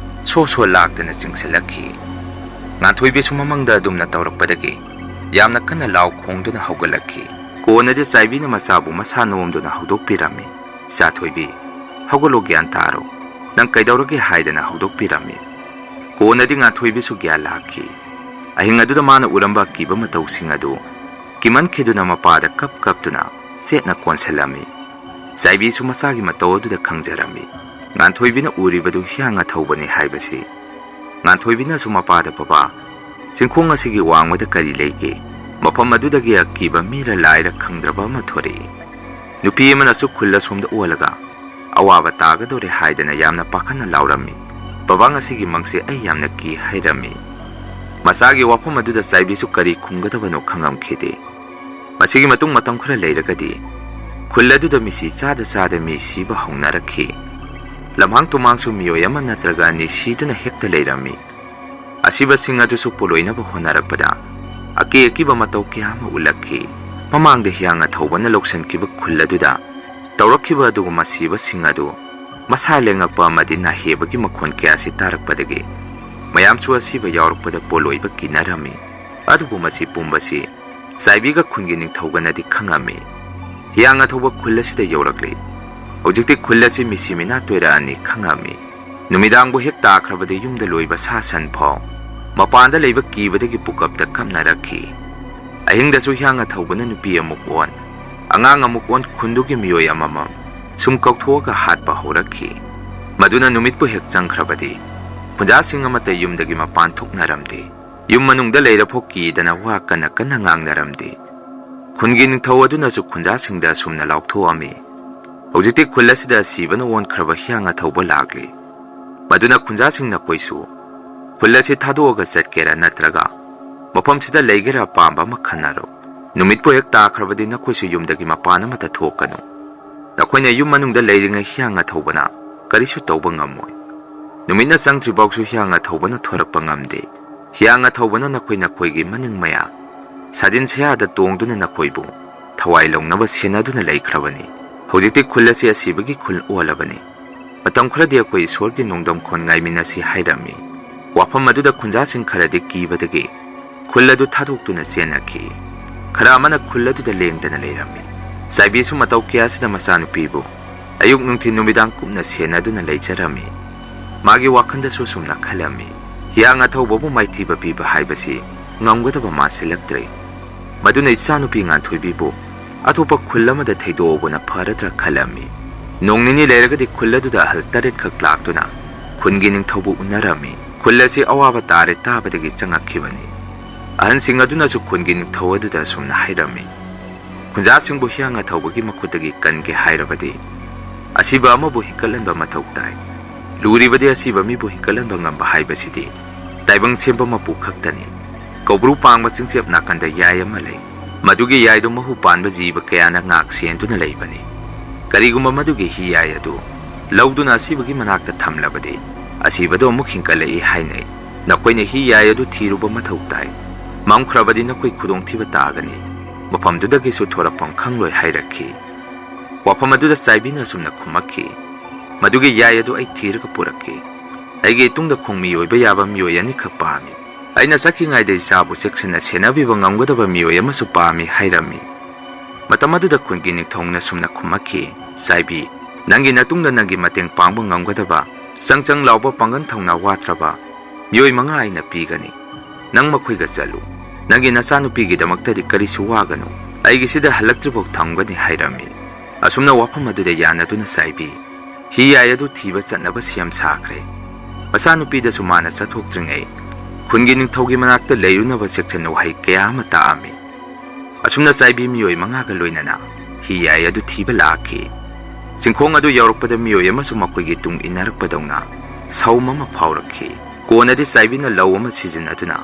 ꯁꯣ ꯁꯣ ꯂꯥꯛꯇꯅ ꯆꯤꯡꯁꯤꯜꯂꯛꯈꯤ꯫ ꯉꯥꯟꯊꯣꯏꯕꯤꯁꯨ ꯃꯃꯪꯗ ꯑꯗꯨꯝꯅ ꯇꯧꯔꯛꯄꯗꯒꯤ ꯌꯥꯝꯅ ꯀꯟꯅ ꯂꯥꯎ ꯈꯣꯡꯗꯨꯅ ꯍꯧꯒꯠꯂꯛꯈꯤ꯫ ꯀꯣꯟꯅꯗꯤ ꯆꯥꯏꯕꯤꯅ ꯃꯆꯥꯕꯨ ꯃꯁꯥ ꯅꯣꯝꯗꯨꯅ ꯍꯧꯗꯣꯛꯄꯤꯔꯝꯃꯤ꯫ "ꯆꯥꯊꯣꯏꯕꯤ, ꯍꯧꯒꯠꯂꯣ, ꯒ꯭ꯌꯥꯟ ꯇꯥꯔꯣ꯫ ꯅꯪ ꯀꯩꯗꯧꯔꯒꯦ?" ꯍꯥꯏꯗꯅ ꯍꯧꯗꯣꯛꯄꯤꯔꯝꯃꯤ꯫ ꯀꯣꯟꯅꯗꯤ ꯉꯥꯟꯊꯣꯏꯕꯤꯁꯨ ꯒ꯭ꯌꯥꯟ ꯂꯥꯛꯈꯤ꯫ ꯑꯍꯤꯡ ꯑꯗꯨꯗ ꯃꯥꯅ ꯎꯔꯝꯕ ꯑꯀꯤꯕ ꯃꯇꯧꯁꯤꯡ ꯑꯗꯨ ꯀꯤꯃꯟꯈꯤꯗꯨꯅ ꯃꯄꯥꯗ ꯀꯞ ꯀꯞꯇꯨꯅ ꯆꯦꯠꯅ ꯀꯣꯟꯁꯤꯜꯂꯝꯃꯤ꯫ ꯆꯥꯏꯕꯤꯁꯨ ꯃꯆꯥꯒꯤ ꯃꯇꯧ ꯑꯗꯨꯗ ꯈꯪꯖꯔꯝꯃꯤ꯫ ꯉꯥꯟꯊꯣꯏꯕꯤꯅ ꯎꯔꯤꯕꯗꯨ ꯍꯤꯌꯥꯡ ꯑꯊꯧꯕꯅꯤ ꯍꯥꯏꯕꯁꯤ꯫ ꯉꯥꯟꯊꯣꯏꯕꯤꯅꯁꯨ ꯃꯄꯥꯗ, "ꯕꯕꯥ, ꯆꯤꯡꯈꯣꯡ ꯑꯁꯤꯒꯤ ꯋꯥꯡꯃꯗ ꯀꯔꯤ ꯂꯩꯒꯦ? ꯃꯐꯝ ꯑꯗꯨꯗꯒꯤ ꯑꯀꯤꯕ ꯃꯤꯔ ꯂꯥꯏꯔ ꯈꯪꯗ꯭ꯔꯕ ꯑꯃ ꯊꯣꯔꯛꯏ꯫" ꯅꯨꯄꯤ ꯑꯃꯅꯁꯨ ꯈꯨꯜ ꯑꯁꯣꯝꯗ ꯑꯣꯜꯂꯒ, "ꯑꯋꯥꯕ ꯇꯥꯒꯗꯧꯔꯦ" ꯍꯥꯏꯗꯅ ꯌꯥꯝꯅ ꯄꯥꯈꯠꯅ ꯂꯥꯎꯔꯝꯃꯤ꯫ "ꯕꯕꯥ, ꯉꯁꯤꯒꯤ ꯃꯪꯁꯦ ꯑꯩ ꯌꯥꯝꯅ ꯀꯤ" ꯍꯥꯏꯔꯝꯃꯤ꯫ ꯃꯆꯥꯒꯤ ꯋꯥꯐꯝ ꯑꯗꯨꯗ ꯆꯥꯏꯕꯤꯁꯨ ꯀꯔꯤ ꯈꯨꯝꯒꯗꯕꯅꯣ ꯈꯪꯉꯝꯈꯤꯗꯦ꯫ ꯃꯁꯤꯒꯤ ꯃꯇꯨꯡ ꯃꯇꯝ ꯈꯔ ꯂꯩꯔꯒꯗꯤ ꯈꯨꯜ ꯑꯗꯨꯗ ꯃꯤꯁꯤ ꯆꯥꯗ ꯆꯥꯗ ꯃꯤ ꯁꯤꯕ ꯍꯧꯅꯔꯛꯈꯤ꯫ ꯂꯝꯍꯥꯡ ꯇꯨꯃꯥꯡꯁꯨ ꯃꯤꯑꯣꯏ ꯑꯃ ꯅꯠꯇ꯭ꯔꯒ ꯑꯅꯤ ꯁꯤꯗꯨꯅ ꯍꯦꯛꯇ ꯂꯩꯔꯝꯃꯤ꯫ ꯑꯁꯤꯕꯁꯤꯡ ꯑꯗꯨꯁꯨ ꯄꯣꯂꯣꯏꯅꯕ ꯍꯣꯠꯅꯔꯛꯄꯗ ꯑꯀꯤ ꯑꯀꯤꯕ ꯃꯇꯧ ꯀꯌꯥ ꯑꯃ ꯎꯠꯂꯛꯈꯤ꯫ ꯃꯃꯥꯡꯗ ꯍꯤꯌꯥꯡ ꯑꯊꯧꯕꯅ ꯂꯧꯁꯤꯟꯈꯤꯕ ꯈꯨꯜ ꯑꯗꯨꯗ ꯇꯧꯔꯛꯈꯤꯕ ꯑꯗꯨꯒꯨꯝꯕ ꯁꯤꯕꯁꯤꯡ ꯑꯗꯨ ꯃꯁꯥ ꯂꯦꯡꯉꯛꯄ ꯑꯃꯗꯤ ꯅꯥꯍꯦꯕꯒꯤ ꯃꯈꯣꯟ ꯀꯌꯥꯁꯤ ꯇꯥꯔꯛꯄꯗꯒꯤ ꯃꯌꯥꯝꯁꯨ ꯑꯁꯤꯕ ꯌꯥꯎꯔꯛꯄꯗ ꯄꯣꯂꯣꯏꯕ ꯀꯤꯅꯔꯝꯃꯤ꯫ ꯑꯗꯨꯕꯨ ꯃꯁꯤ ꯄꯨꯝꯕꯁꯤ ꯆꯥꯏꯕꯤꯒ ꯈꯨꯟꯒꯤ ꯅꯤꯡꯊꯧꯒꯅꯗꯤ ꯈꯪꯉꯝꯃꯤ꯫ ꯍꯤꯌꯥꯡ ꯑꯊꯧꯕ ꯈꯨꯜ ꯑꯁꯤꯗ ꯌꯧꯔꯛꯂꯤ꯫ ꯍꯧꯖꯤꯛꯇꯤ ꯈꯨꯜ ꯑꯁꯤ ꯃꯤꯁꯤ ꯃꯤꯅꯥ ꯇꯣꯏꯔꯛꯑꯅꯤ ꯈꯪꯉꯝꯃꯤ꯫ ꯅꯨꯃꯤꯗꯥꯡꯕꯨ ꯍꯦꯛ ꯇꯥꯈ꯭ꯔꯕꯗꯤ ꯌꯨꯝꯗ ꯂꯣꯏꯕ ꯁꯥ ꯁꯟ ꯐꯥꯎ ꯃꯄꯥꯟꯗ ꯂꯩꯕ ꯀꯤꯕꯗꯒꯤ ꯄꯨꯀꯞꯇ ꯀꯞꯅꯔꯛꯈꯤ꯫ ꯑꯍꯤꯡꯗꯁꯨ ꯍꯤꯌꯥꯡ ꯑꯊꯧꯕꯅ ꯅꯨꯄꯤ ꯑꯃꯨꯛ ꯑꯣꯟ, ꯑꯉꯥꯡ ꯑꯃꯨꯛ ꯑꯣꯟ, ꯈꯨꯟꯗꯨꯒꯤ ꯃꯤꯑꯣꯏ ꯑꯃꯃꯝ ꯁꯨꯝ ꯀꯧꯊꯣꯛꯑꯒ ꯍꯥꯠꯄ ꯍꯧꯔꯛꯈꯤ꯫ ꯃꯗꯨꯅ ꯅꯨꯃꯤꯠꯄꯨ ꯍꯦꯛ ꯆꯪꯈ꯭ꯔꯕꯗꯤ ꯈꯨꯟꯖꯥꯁꯤꯡ ꯑꯃꯠꯇ ꯌꯨꯝꯗꯒꯤ ꯃꯄꯥꯟ ꯊꯣꯛꯅꯔꯝꯗꯦ꯫ ꯌꯨꯝ ꯃꯅꯨꯡꯗ ꯂꯩꯔꯐꯥꯎ ꯀꯤꯗꯅ ꯋꯥ ꯀꯟꯅ ꯀꯟꯅ ꯉꯥꯡꯅꯔꯝꯗꯦ꯫ ꯈꯨꯟꯒꯤ ꯅꯤꯡꯊꯧ ꯑꯗꯨꯅꯁꯨ ꯈꯨꯟꯖꯥꯁꯤꯡꯗ ꯑꯁꯨꯝꯅ ꯂꯥꯎꯊꯣꯛꯑꯝꯃꯤ, "ꯍꯧꯖꯤꯛꯇꯤ ꯈꯨꯜ ꯑꯁꯤꯗ ꯁꯤꯕꯅ ꯑꯣꯟꯈ꯭ꯔꯕ ꯍꯤꯌꯥꯡ ꯑꯊꯧꯕ ꯂꯥꯛꯂꯤ꯫ ꯃꯗꯨꯅ ꯈꯨꯟꯖꯥꯁꯤꯡ ꯅꯈꯣꯏꯁꯨ ꯈꯨꯜ ꯑꯁꯤ ꯊꯥꯗꯣꯛꯑꯒ ꯆꯠꯀꯦꯔꯥ ꯅꯠꯇ꯭ꯔꯒ ꯃꯐꯝꯁꯤꯗ ꯂꯩꯒꯦꯔꯥ ꯑꯄꯥꯝꯕ ꯑꯃ ꯈꯟꯅꯔꯣ꯫ ꯅꯨꯃꯤꯠꯄꯨ ꯍꯦꯛ ꯇꯥꯈ꯭ꯔꯕꯗꯤ ꯅꯈꯣꯏꯁꯨ ꯌꯨꯝꯗꯒꯤ ꯃꯄꯥꯟ ꯑꯃꯠꯇ ꯊꯣꯛꯀꯅꯨ꯫ ꯅꯈꯣꯏꯅ ꯌꯨꯝ ꯃꯅꯨꯡꯗ ꯂꯩꯔꯤꯉꯩ ꯍꯤꯌꯥꯡ ꯑꯊꯧꯕꯅ ꯀꯔꯤꯁꯨ ꯇꯧꯕ ꯉꯝꯃꯣꯏ꯫ ꯅꯨꯃꯤꯠꯅ ꯆꯪꯗ꯭ꯔꯤꯐꯥꯎꯁꯨ ꯍꯤꯌꯥꯡ ꯑꯊꯧꯕꯅ ꯊꯣꯔꯛꯄ ꯉꯝꯗꯦ꯫ ꯍꯤꯌꯥꯡ ꯑꯊꯧꯕꯅ ꯅꯈꯣꯏ ꯅꯈꯣꯏꯒꯤ ꯃꯅꯤꯡ ꯃꯌꯥ ꯁꯥꯗꯤꯟ ꯁꯌꯥꯗ ꯇꯣꯡꯗꯨꯅ ꯅꯈꯣꯏꯕꯨ ꯊꯋꯥꯏ ꯂꯧꯅꯕ ꯁꯦꯟꯅꯗꯨꯅ ꯂꯩꯈ꯭ꯔꯕꯅꯤ꯫ ꯍꯧꯖꯤꯛꯇꯤ ꯈꯨꯜ ꯑꯁꯤ ꯑꯁꯤꯕꯒꯤ ꯈꯨꯜ ꯑꯣꯜꯂꯕꯅꯤ꯫ ꯃꯇꯝ ꯈꯔꯗꯤ ꯑꯩꯈꯣꯏ ꯏꯁꯣꯔꯒꯤ ꯅꯣꯡꯗꯝꯈꯣꯟ ꯉꯥꯏꯃꯤꯟꯅꯁꯤ ꯍꯥꯏꯔꯝꯃꯤ꯫ ꯋꯥꯐꯝ ꯑꯗꯨꯗ ꯈꯨꯟꯖꯥꯁꯤꯡ ꯈꯔꯗꯤ ꯀꯤꯕꯗꯒꯤ ꯈꯨꯜ ꯑꯗꯨ ꯊꯥꯗꯣꯛꯇꯨꯅ ꯆꯦꯟꯅꯈꯤ꯫ ꯈꯔ ꯑꯃꯅ ꯈꯨꯜ ꯑꯗꯨꯗ ꯂꯦꯡꯗꯅ ꯂꯩꯔꯝꯃꯤ꯫ ꯆꯥꯏꯕꯤꯁꯨ ꯃꯇꯧ ꯀꯌꯥꯁꯤꯗ ꯃꯆꯥꯅꯨꯄꯤꯕꯨ ꯑꯌꯨꯛ ꯅꯨꯡꯊꯤꯜ ꯅꯨꯃꯤꯗꯥꯡ ꯀꯨꯞꯅ ꯁꯦꯟꯅꯗꯨꯅ ꯂꯩꯖꯔꯝꯃꯤ꯫ ꯃꯥꯒꯤ ꯋꯥꯈꯜꯗꯁꯨ ꯑꯁꯨꯝꯅ ꯈꯜꯂꯝꯃꯤ, ꯍꯤꯌꯥꯡ ꯑꯊꯧꯕꯕꯨ ꯃꯥꯏꯊꯤꯕ ꯄꯤꯕ ꯍꯥꯏꯕꯁꯤ ꯉꯝꯒꯗꯕ ꯃꯥꯟꯁꯤꯜꯂꯛꯇ꯭ꯔꯦ꯫ ꯃꯗꯨꯅ ꯏꯆꯥꯅꯨꯄꯤ ꯉꯥꯟꯊꯣꯏꯕꯤꯕꯨ ꯑꯇꯣꯞꯄ ꯈꯨꯜ ꯑꯃꯗ ꯊꯩꯗꯣꯛꯍꯧꯕꯅ ꯐꯔꯗ꯭ꯔꯥ ꯈꯜꯂꯝꯃꯤ꯫ ꯅꯣꯡ ꯅꯤꯅꯤ ꯂꯩꯔꯒꯗꯤ ꯈꯨꯜ ꯑꯗꯨꯗ ꯑꯍꯜ ꯇꯔꯦꯠꯈꯛ ꯂꯥꯛꯇꯨꯅ ꯈꯨꯟꯒꯤ ꯅꯤꯡꯊꯧꯕꯨ ꯎꯅꯔꯝꯃꯤ꯫ ꯈꯨꯜ ꯑꯁꯤ ꯑꯋꯥꯕ ꯇꯥꯔꯦ ꯇꯥꯕꯗꯒꯤ ꯆꯪꯉꯛꯈꯤꯕꯅꯤ꯫ ꯑꯍꯟꯁꯤꯡ ꯑꯗꯨꯅꯁꯨ ꯈꯨꯟꯒꯤ ꯅꯤꯡꯊꯧ ꯑꯗꯨꯗ ꯑꯁꯨꯝꯅ ꯍꯥꯏꯔꯝꯃꯤ, ꯈꯨꯟꯖꯥꯁꯤꯡꯕꯨ ꯍꯤꯌꯥꯡ ꯑꯊꯧꯕꯒꯤ ꯃꯈꯨꯠꯇꯒꯤ ꯀꯟꯒꯦ ꯍꯥꯏꯔꯕꯗꯤ ꯑꯁꯤꯕ ꯑꯃꯕꯨ ꯍꯤꯡꯀꯠꯍꯟꯕ ꯃꯊꯧ ꯇꯥꯏ꯫ ꯂꯨꯔꯤꯕꯗꯤ ꯑꯁꯤꯕ ꯃꯤꯕꯨ ꯍꯤꯡꯀꯠꯍꯟꯕ ꯉꯝꯕ ꯍꯥꯏꯕꯁꯤꯗꯤ ꯇꯥꯏꯕꯪ ꯁꯦꯝꯕ ꯃꯄꯨ ꯈꯛꯇꯅꯤ꯫ ꯀꯧꯕ꯭ꯔꯨ ꯄꯥꯡꯕ ꯆꯤꯡꯆꯦꯞ ꯅꯥꯀꯟꯗ ꯌꯥꯏ ꯑꯃ ꯂꯩ꯫ ꯃꯗꯨꯒꯤ ꯌꯥꯏꯗꯨ ꯃꯍꯨ ꯄꯥꯟꯕ ꯖꯤꯕ ꯀꯌꯥꯅ ꯉꯥꯛ ꯁꯦꯟꯗꯨꯅ ꯂꯩꯕꯅꯤ꯫ ꯀꯔꯤꯒꯨꯝꯕ ꯃꯗꯨꯒꯤ ꯍꯤ ꯌꯥꯏ ꯑꯗꯨ ꯂꯧꯗꯨꯅ ꯑꯁꯤꯕꯒꯤ ꯃꯅꯥꯛꯇ ꯊꯝꯂꯕꯗꯤ ꯑꯁꯤꯕꯗꯨ ꯑꯃꯨꯛ ꯍꯤꯡꯀꯠꯂꯛꯏ ꯍꯥꯏꯅꯩ꯫ ꯅꯈꯣꯏꯅ ꯍꯤ ꯌꯥꯏ ꯑꯗꯨ ꯊꯤꯔꯨꯕ ꯃꯊꯧ ꯇꯥꯏ꯫ ꯃꯝꯈ꯭ꯔꯕꯗꯤ ꯅꯈꯣꯏ ꯈꯨꯗꯣꯡꯊꯤꯕ ꯇꯥꯒꯅꯤ꯫ ꯃꯐꯝꯗꯨꯗꯒꯤꯁꯨ ꯊꯣꯔꯛꯐꯝ ꯈꯪꯂꯣꯏ ꯍꯥꯏꯔꯛꯈꯤ꯫ ꯋꯥꯐꯝ ꯑꯗꯨꯗ ꯆꯥꯏꯕꯤꯅ ꯑꯁꯨꯝꯅ ꯈꯨꯝꯃꯛꯈꯤ, ꯃꯗꯨꯒꯤ ꯌꯥꯏ ꯑꯗꯨ ꯑꯩ ꯊꯤꯔꯒ ꯄꯨꯔꯛꯀꯦ꯫ ꯑꯩꯒꯤ ꯏꯇꯨꯡꯗ ꯈꯣꯡꯃꯤ ꯑꯣꯏꯕ ꯌꯥꯕ ꯃꯤꯑꯣꯏ ꯑꯅꯤꯈꯛ ꯄꯥꯝꯃꯤ꯫ ꯑꯩꯅ ꯆꯠꯈꯤꯉꯩꯗ ꯏꯆꯥꯕꯨ ꯆꯦꯛꯁꯤꯟꯅ ꯁꯦꯟꯅꯕꯤꯕ ꯉꯝꯒꯗꯕ ꯃꯤꯑꯣꯏ ꯑꯃꯁꯨ ꯄꯥꯝꯃꯤ ꯍꯥꯏꯔꯝꯃꯤ꯫ ꯃꯇꯝ ꯑꯗꯨꯗ ꯈꯨꯟꯒꯤ ꯅꯤꯡꯊꯧꯅ ꯑꯁꯨꯝꯅ ꯈꯨꯝꯃꯛꯈꯤ, ꯆꯥꯏꯕꯤ, ꯅꯪꯒꯤ ꯅꯇꯨꯡꯗ ꯅꯪꯒꯤ ꯃꯇꯦꯡ ꯄꯥꯡꯕ ꯉꯝꯒꯗꯕ, ꯆꯪ ꯆꯪ ꯂꯥꯎꯕ ꯄꯥꯡꯒꯜ ꯊꯧꯅꯥ ꯋꯥꯠꯇ꯭ꯔꯕ ꯃꯤꯑꯣꯏ ꯃꯉꯥ ꯑꯩꯅ ꯄꯤꯒꯅꯤ꯫ ꯅꯪ ꯃꯈꯣꯏꯒ ꯆꯠꯂꯨ꯫ ꯅꯪꯒꯤ ꯅꯆꯥꯅꯨꯄꯤꯒꯤꯗꯃꯛꯇꯗꯤ ꯀꯔꯤꯁꯨ ꯋꯥꯒꯅꯨ꯫ ꯑꯩꯒꯤꯁꯤꯗ ꯍꯜꯂꯛꯇ꯭ꯔꯤꯐꯥꯎ ꯊꯝꯒꯅꯤ ꯍꯥꯏꯔꯝꯃꯤ꯫ ꯑꯁꯨꯝꯅ ꯋꯥꯐꯝ ꯑꯗꯨꯗ ꯌꯥꯅꯗꯨꯅ ꯆꯥꯏꯕꯤ ꯍꯤ ꯌꯥꯏ ꯑꯗꯨ ꯊꯤꯕ ꯆꯠꯅꯕ ꯁꯦꯝ ꯁꯥꯈ꯭ꯔꯦ꯫ ꯃꯆꯥꯅꯨꯄꯤꯗꯁꯨ ꯃꯥꯅ ꯆꯠꯊꯣꯛꯇ꯭ꯔꯤꯉꯩ ꯈꯨꯟꯒꯤ ꯅꯤꯡꯊꯧꯒꯤ ꯃꯅꯥꯛꯇ ꯂꯩꯔꯨꯅꯕ ꯆꯦꯛꯁꯤꯟꯅ ꯋꯥꯍꯩ ꯀꯌꯥ ꯑꯃ ꯇꯥꯛꯑꯝꯃꯤ꯫ ꯑꯁꯨꯝꯅ ꯆꯥꯏꯕꯤ ꯃꯤꯑꯣꯏ ꯃꯉꯥꯒ ꯂꯣꯏꯅꯅ ꯍꯤ ꯌꯥꯏ ꯑꯗꯨ ꯊꯤꯕ ꯂꯥꯛꯈꯤ꯫ ꯆꯤꯡꯈꯣꯡ ꯑꯗꯨ ꯌꯧꯔꯛꯄꯗ ꯃꯤꯑꯣꯏ ꯑꯃꯁꯨ ꯃꯈꯣꯏꯒꯤ ꯇꯨꯡ ꯏꯟꯅꯔꯛꯄꯗꯧꯅ ꯁꯧꯝ ꯑꯃ ꯐꯥꯎꯔꯛꯈꯤ꯫ ꯀꯣꯟꯅꯗꯤ ꯆꯥꯏꯕꯤꯅ ꯂꯧ ꯑꯃ ꯁꯤꯖꯤꯟꯅꯗꯨꯅ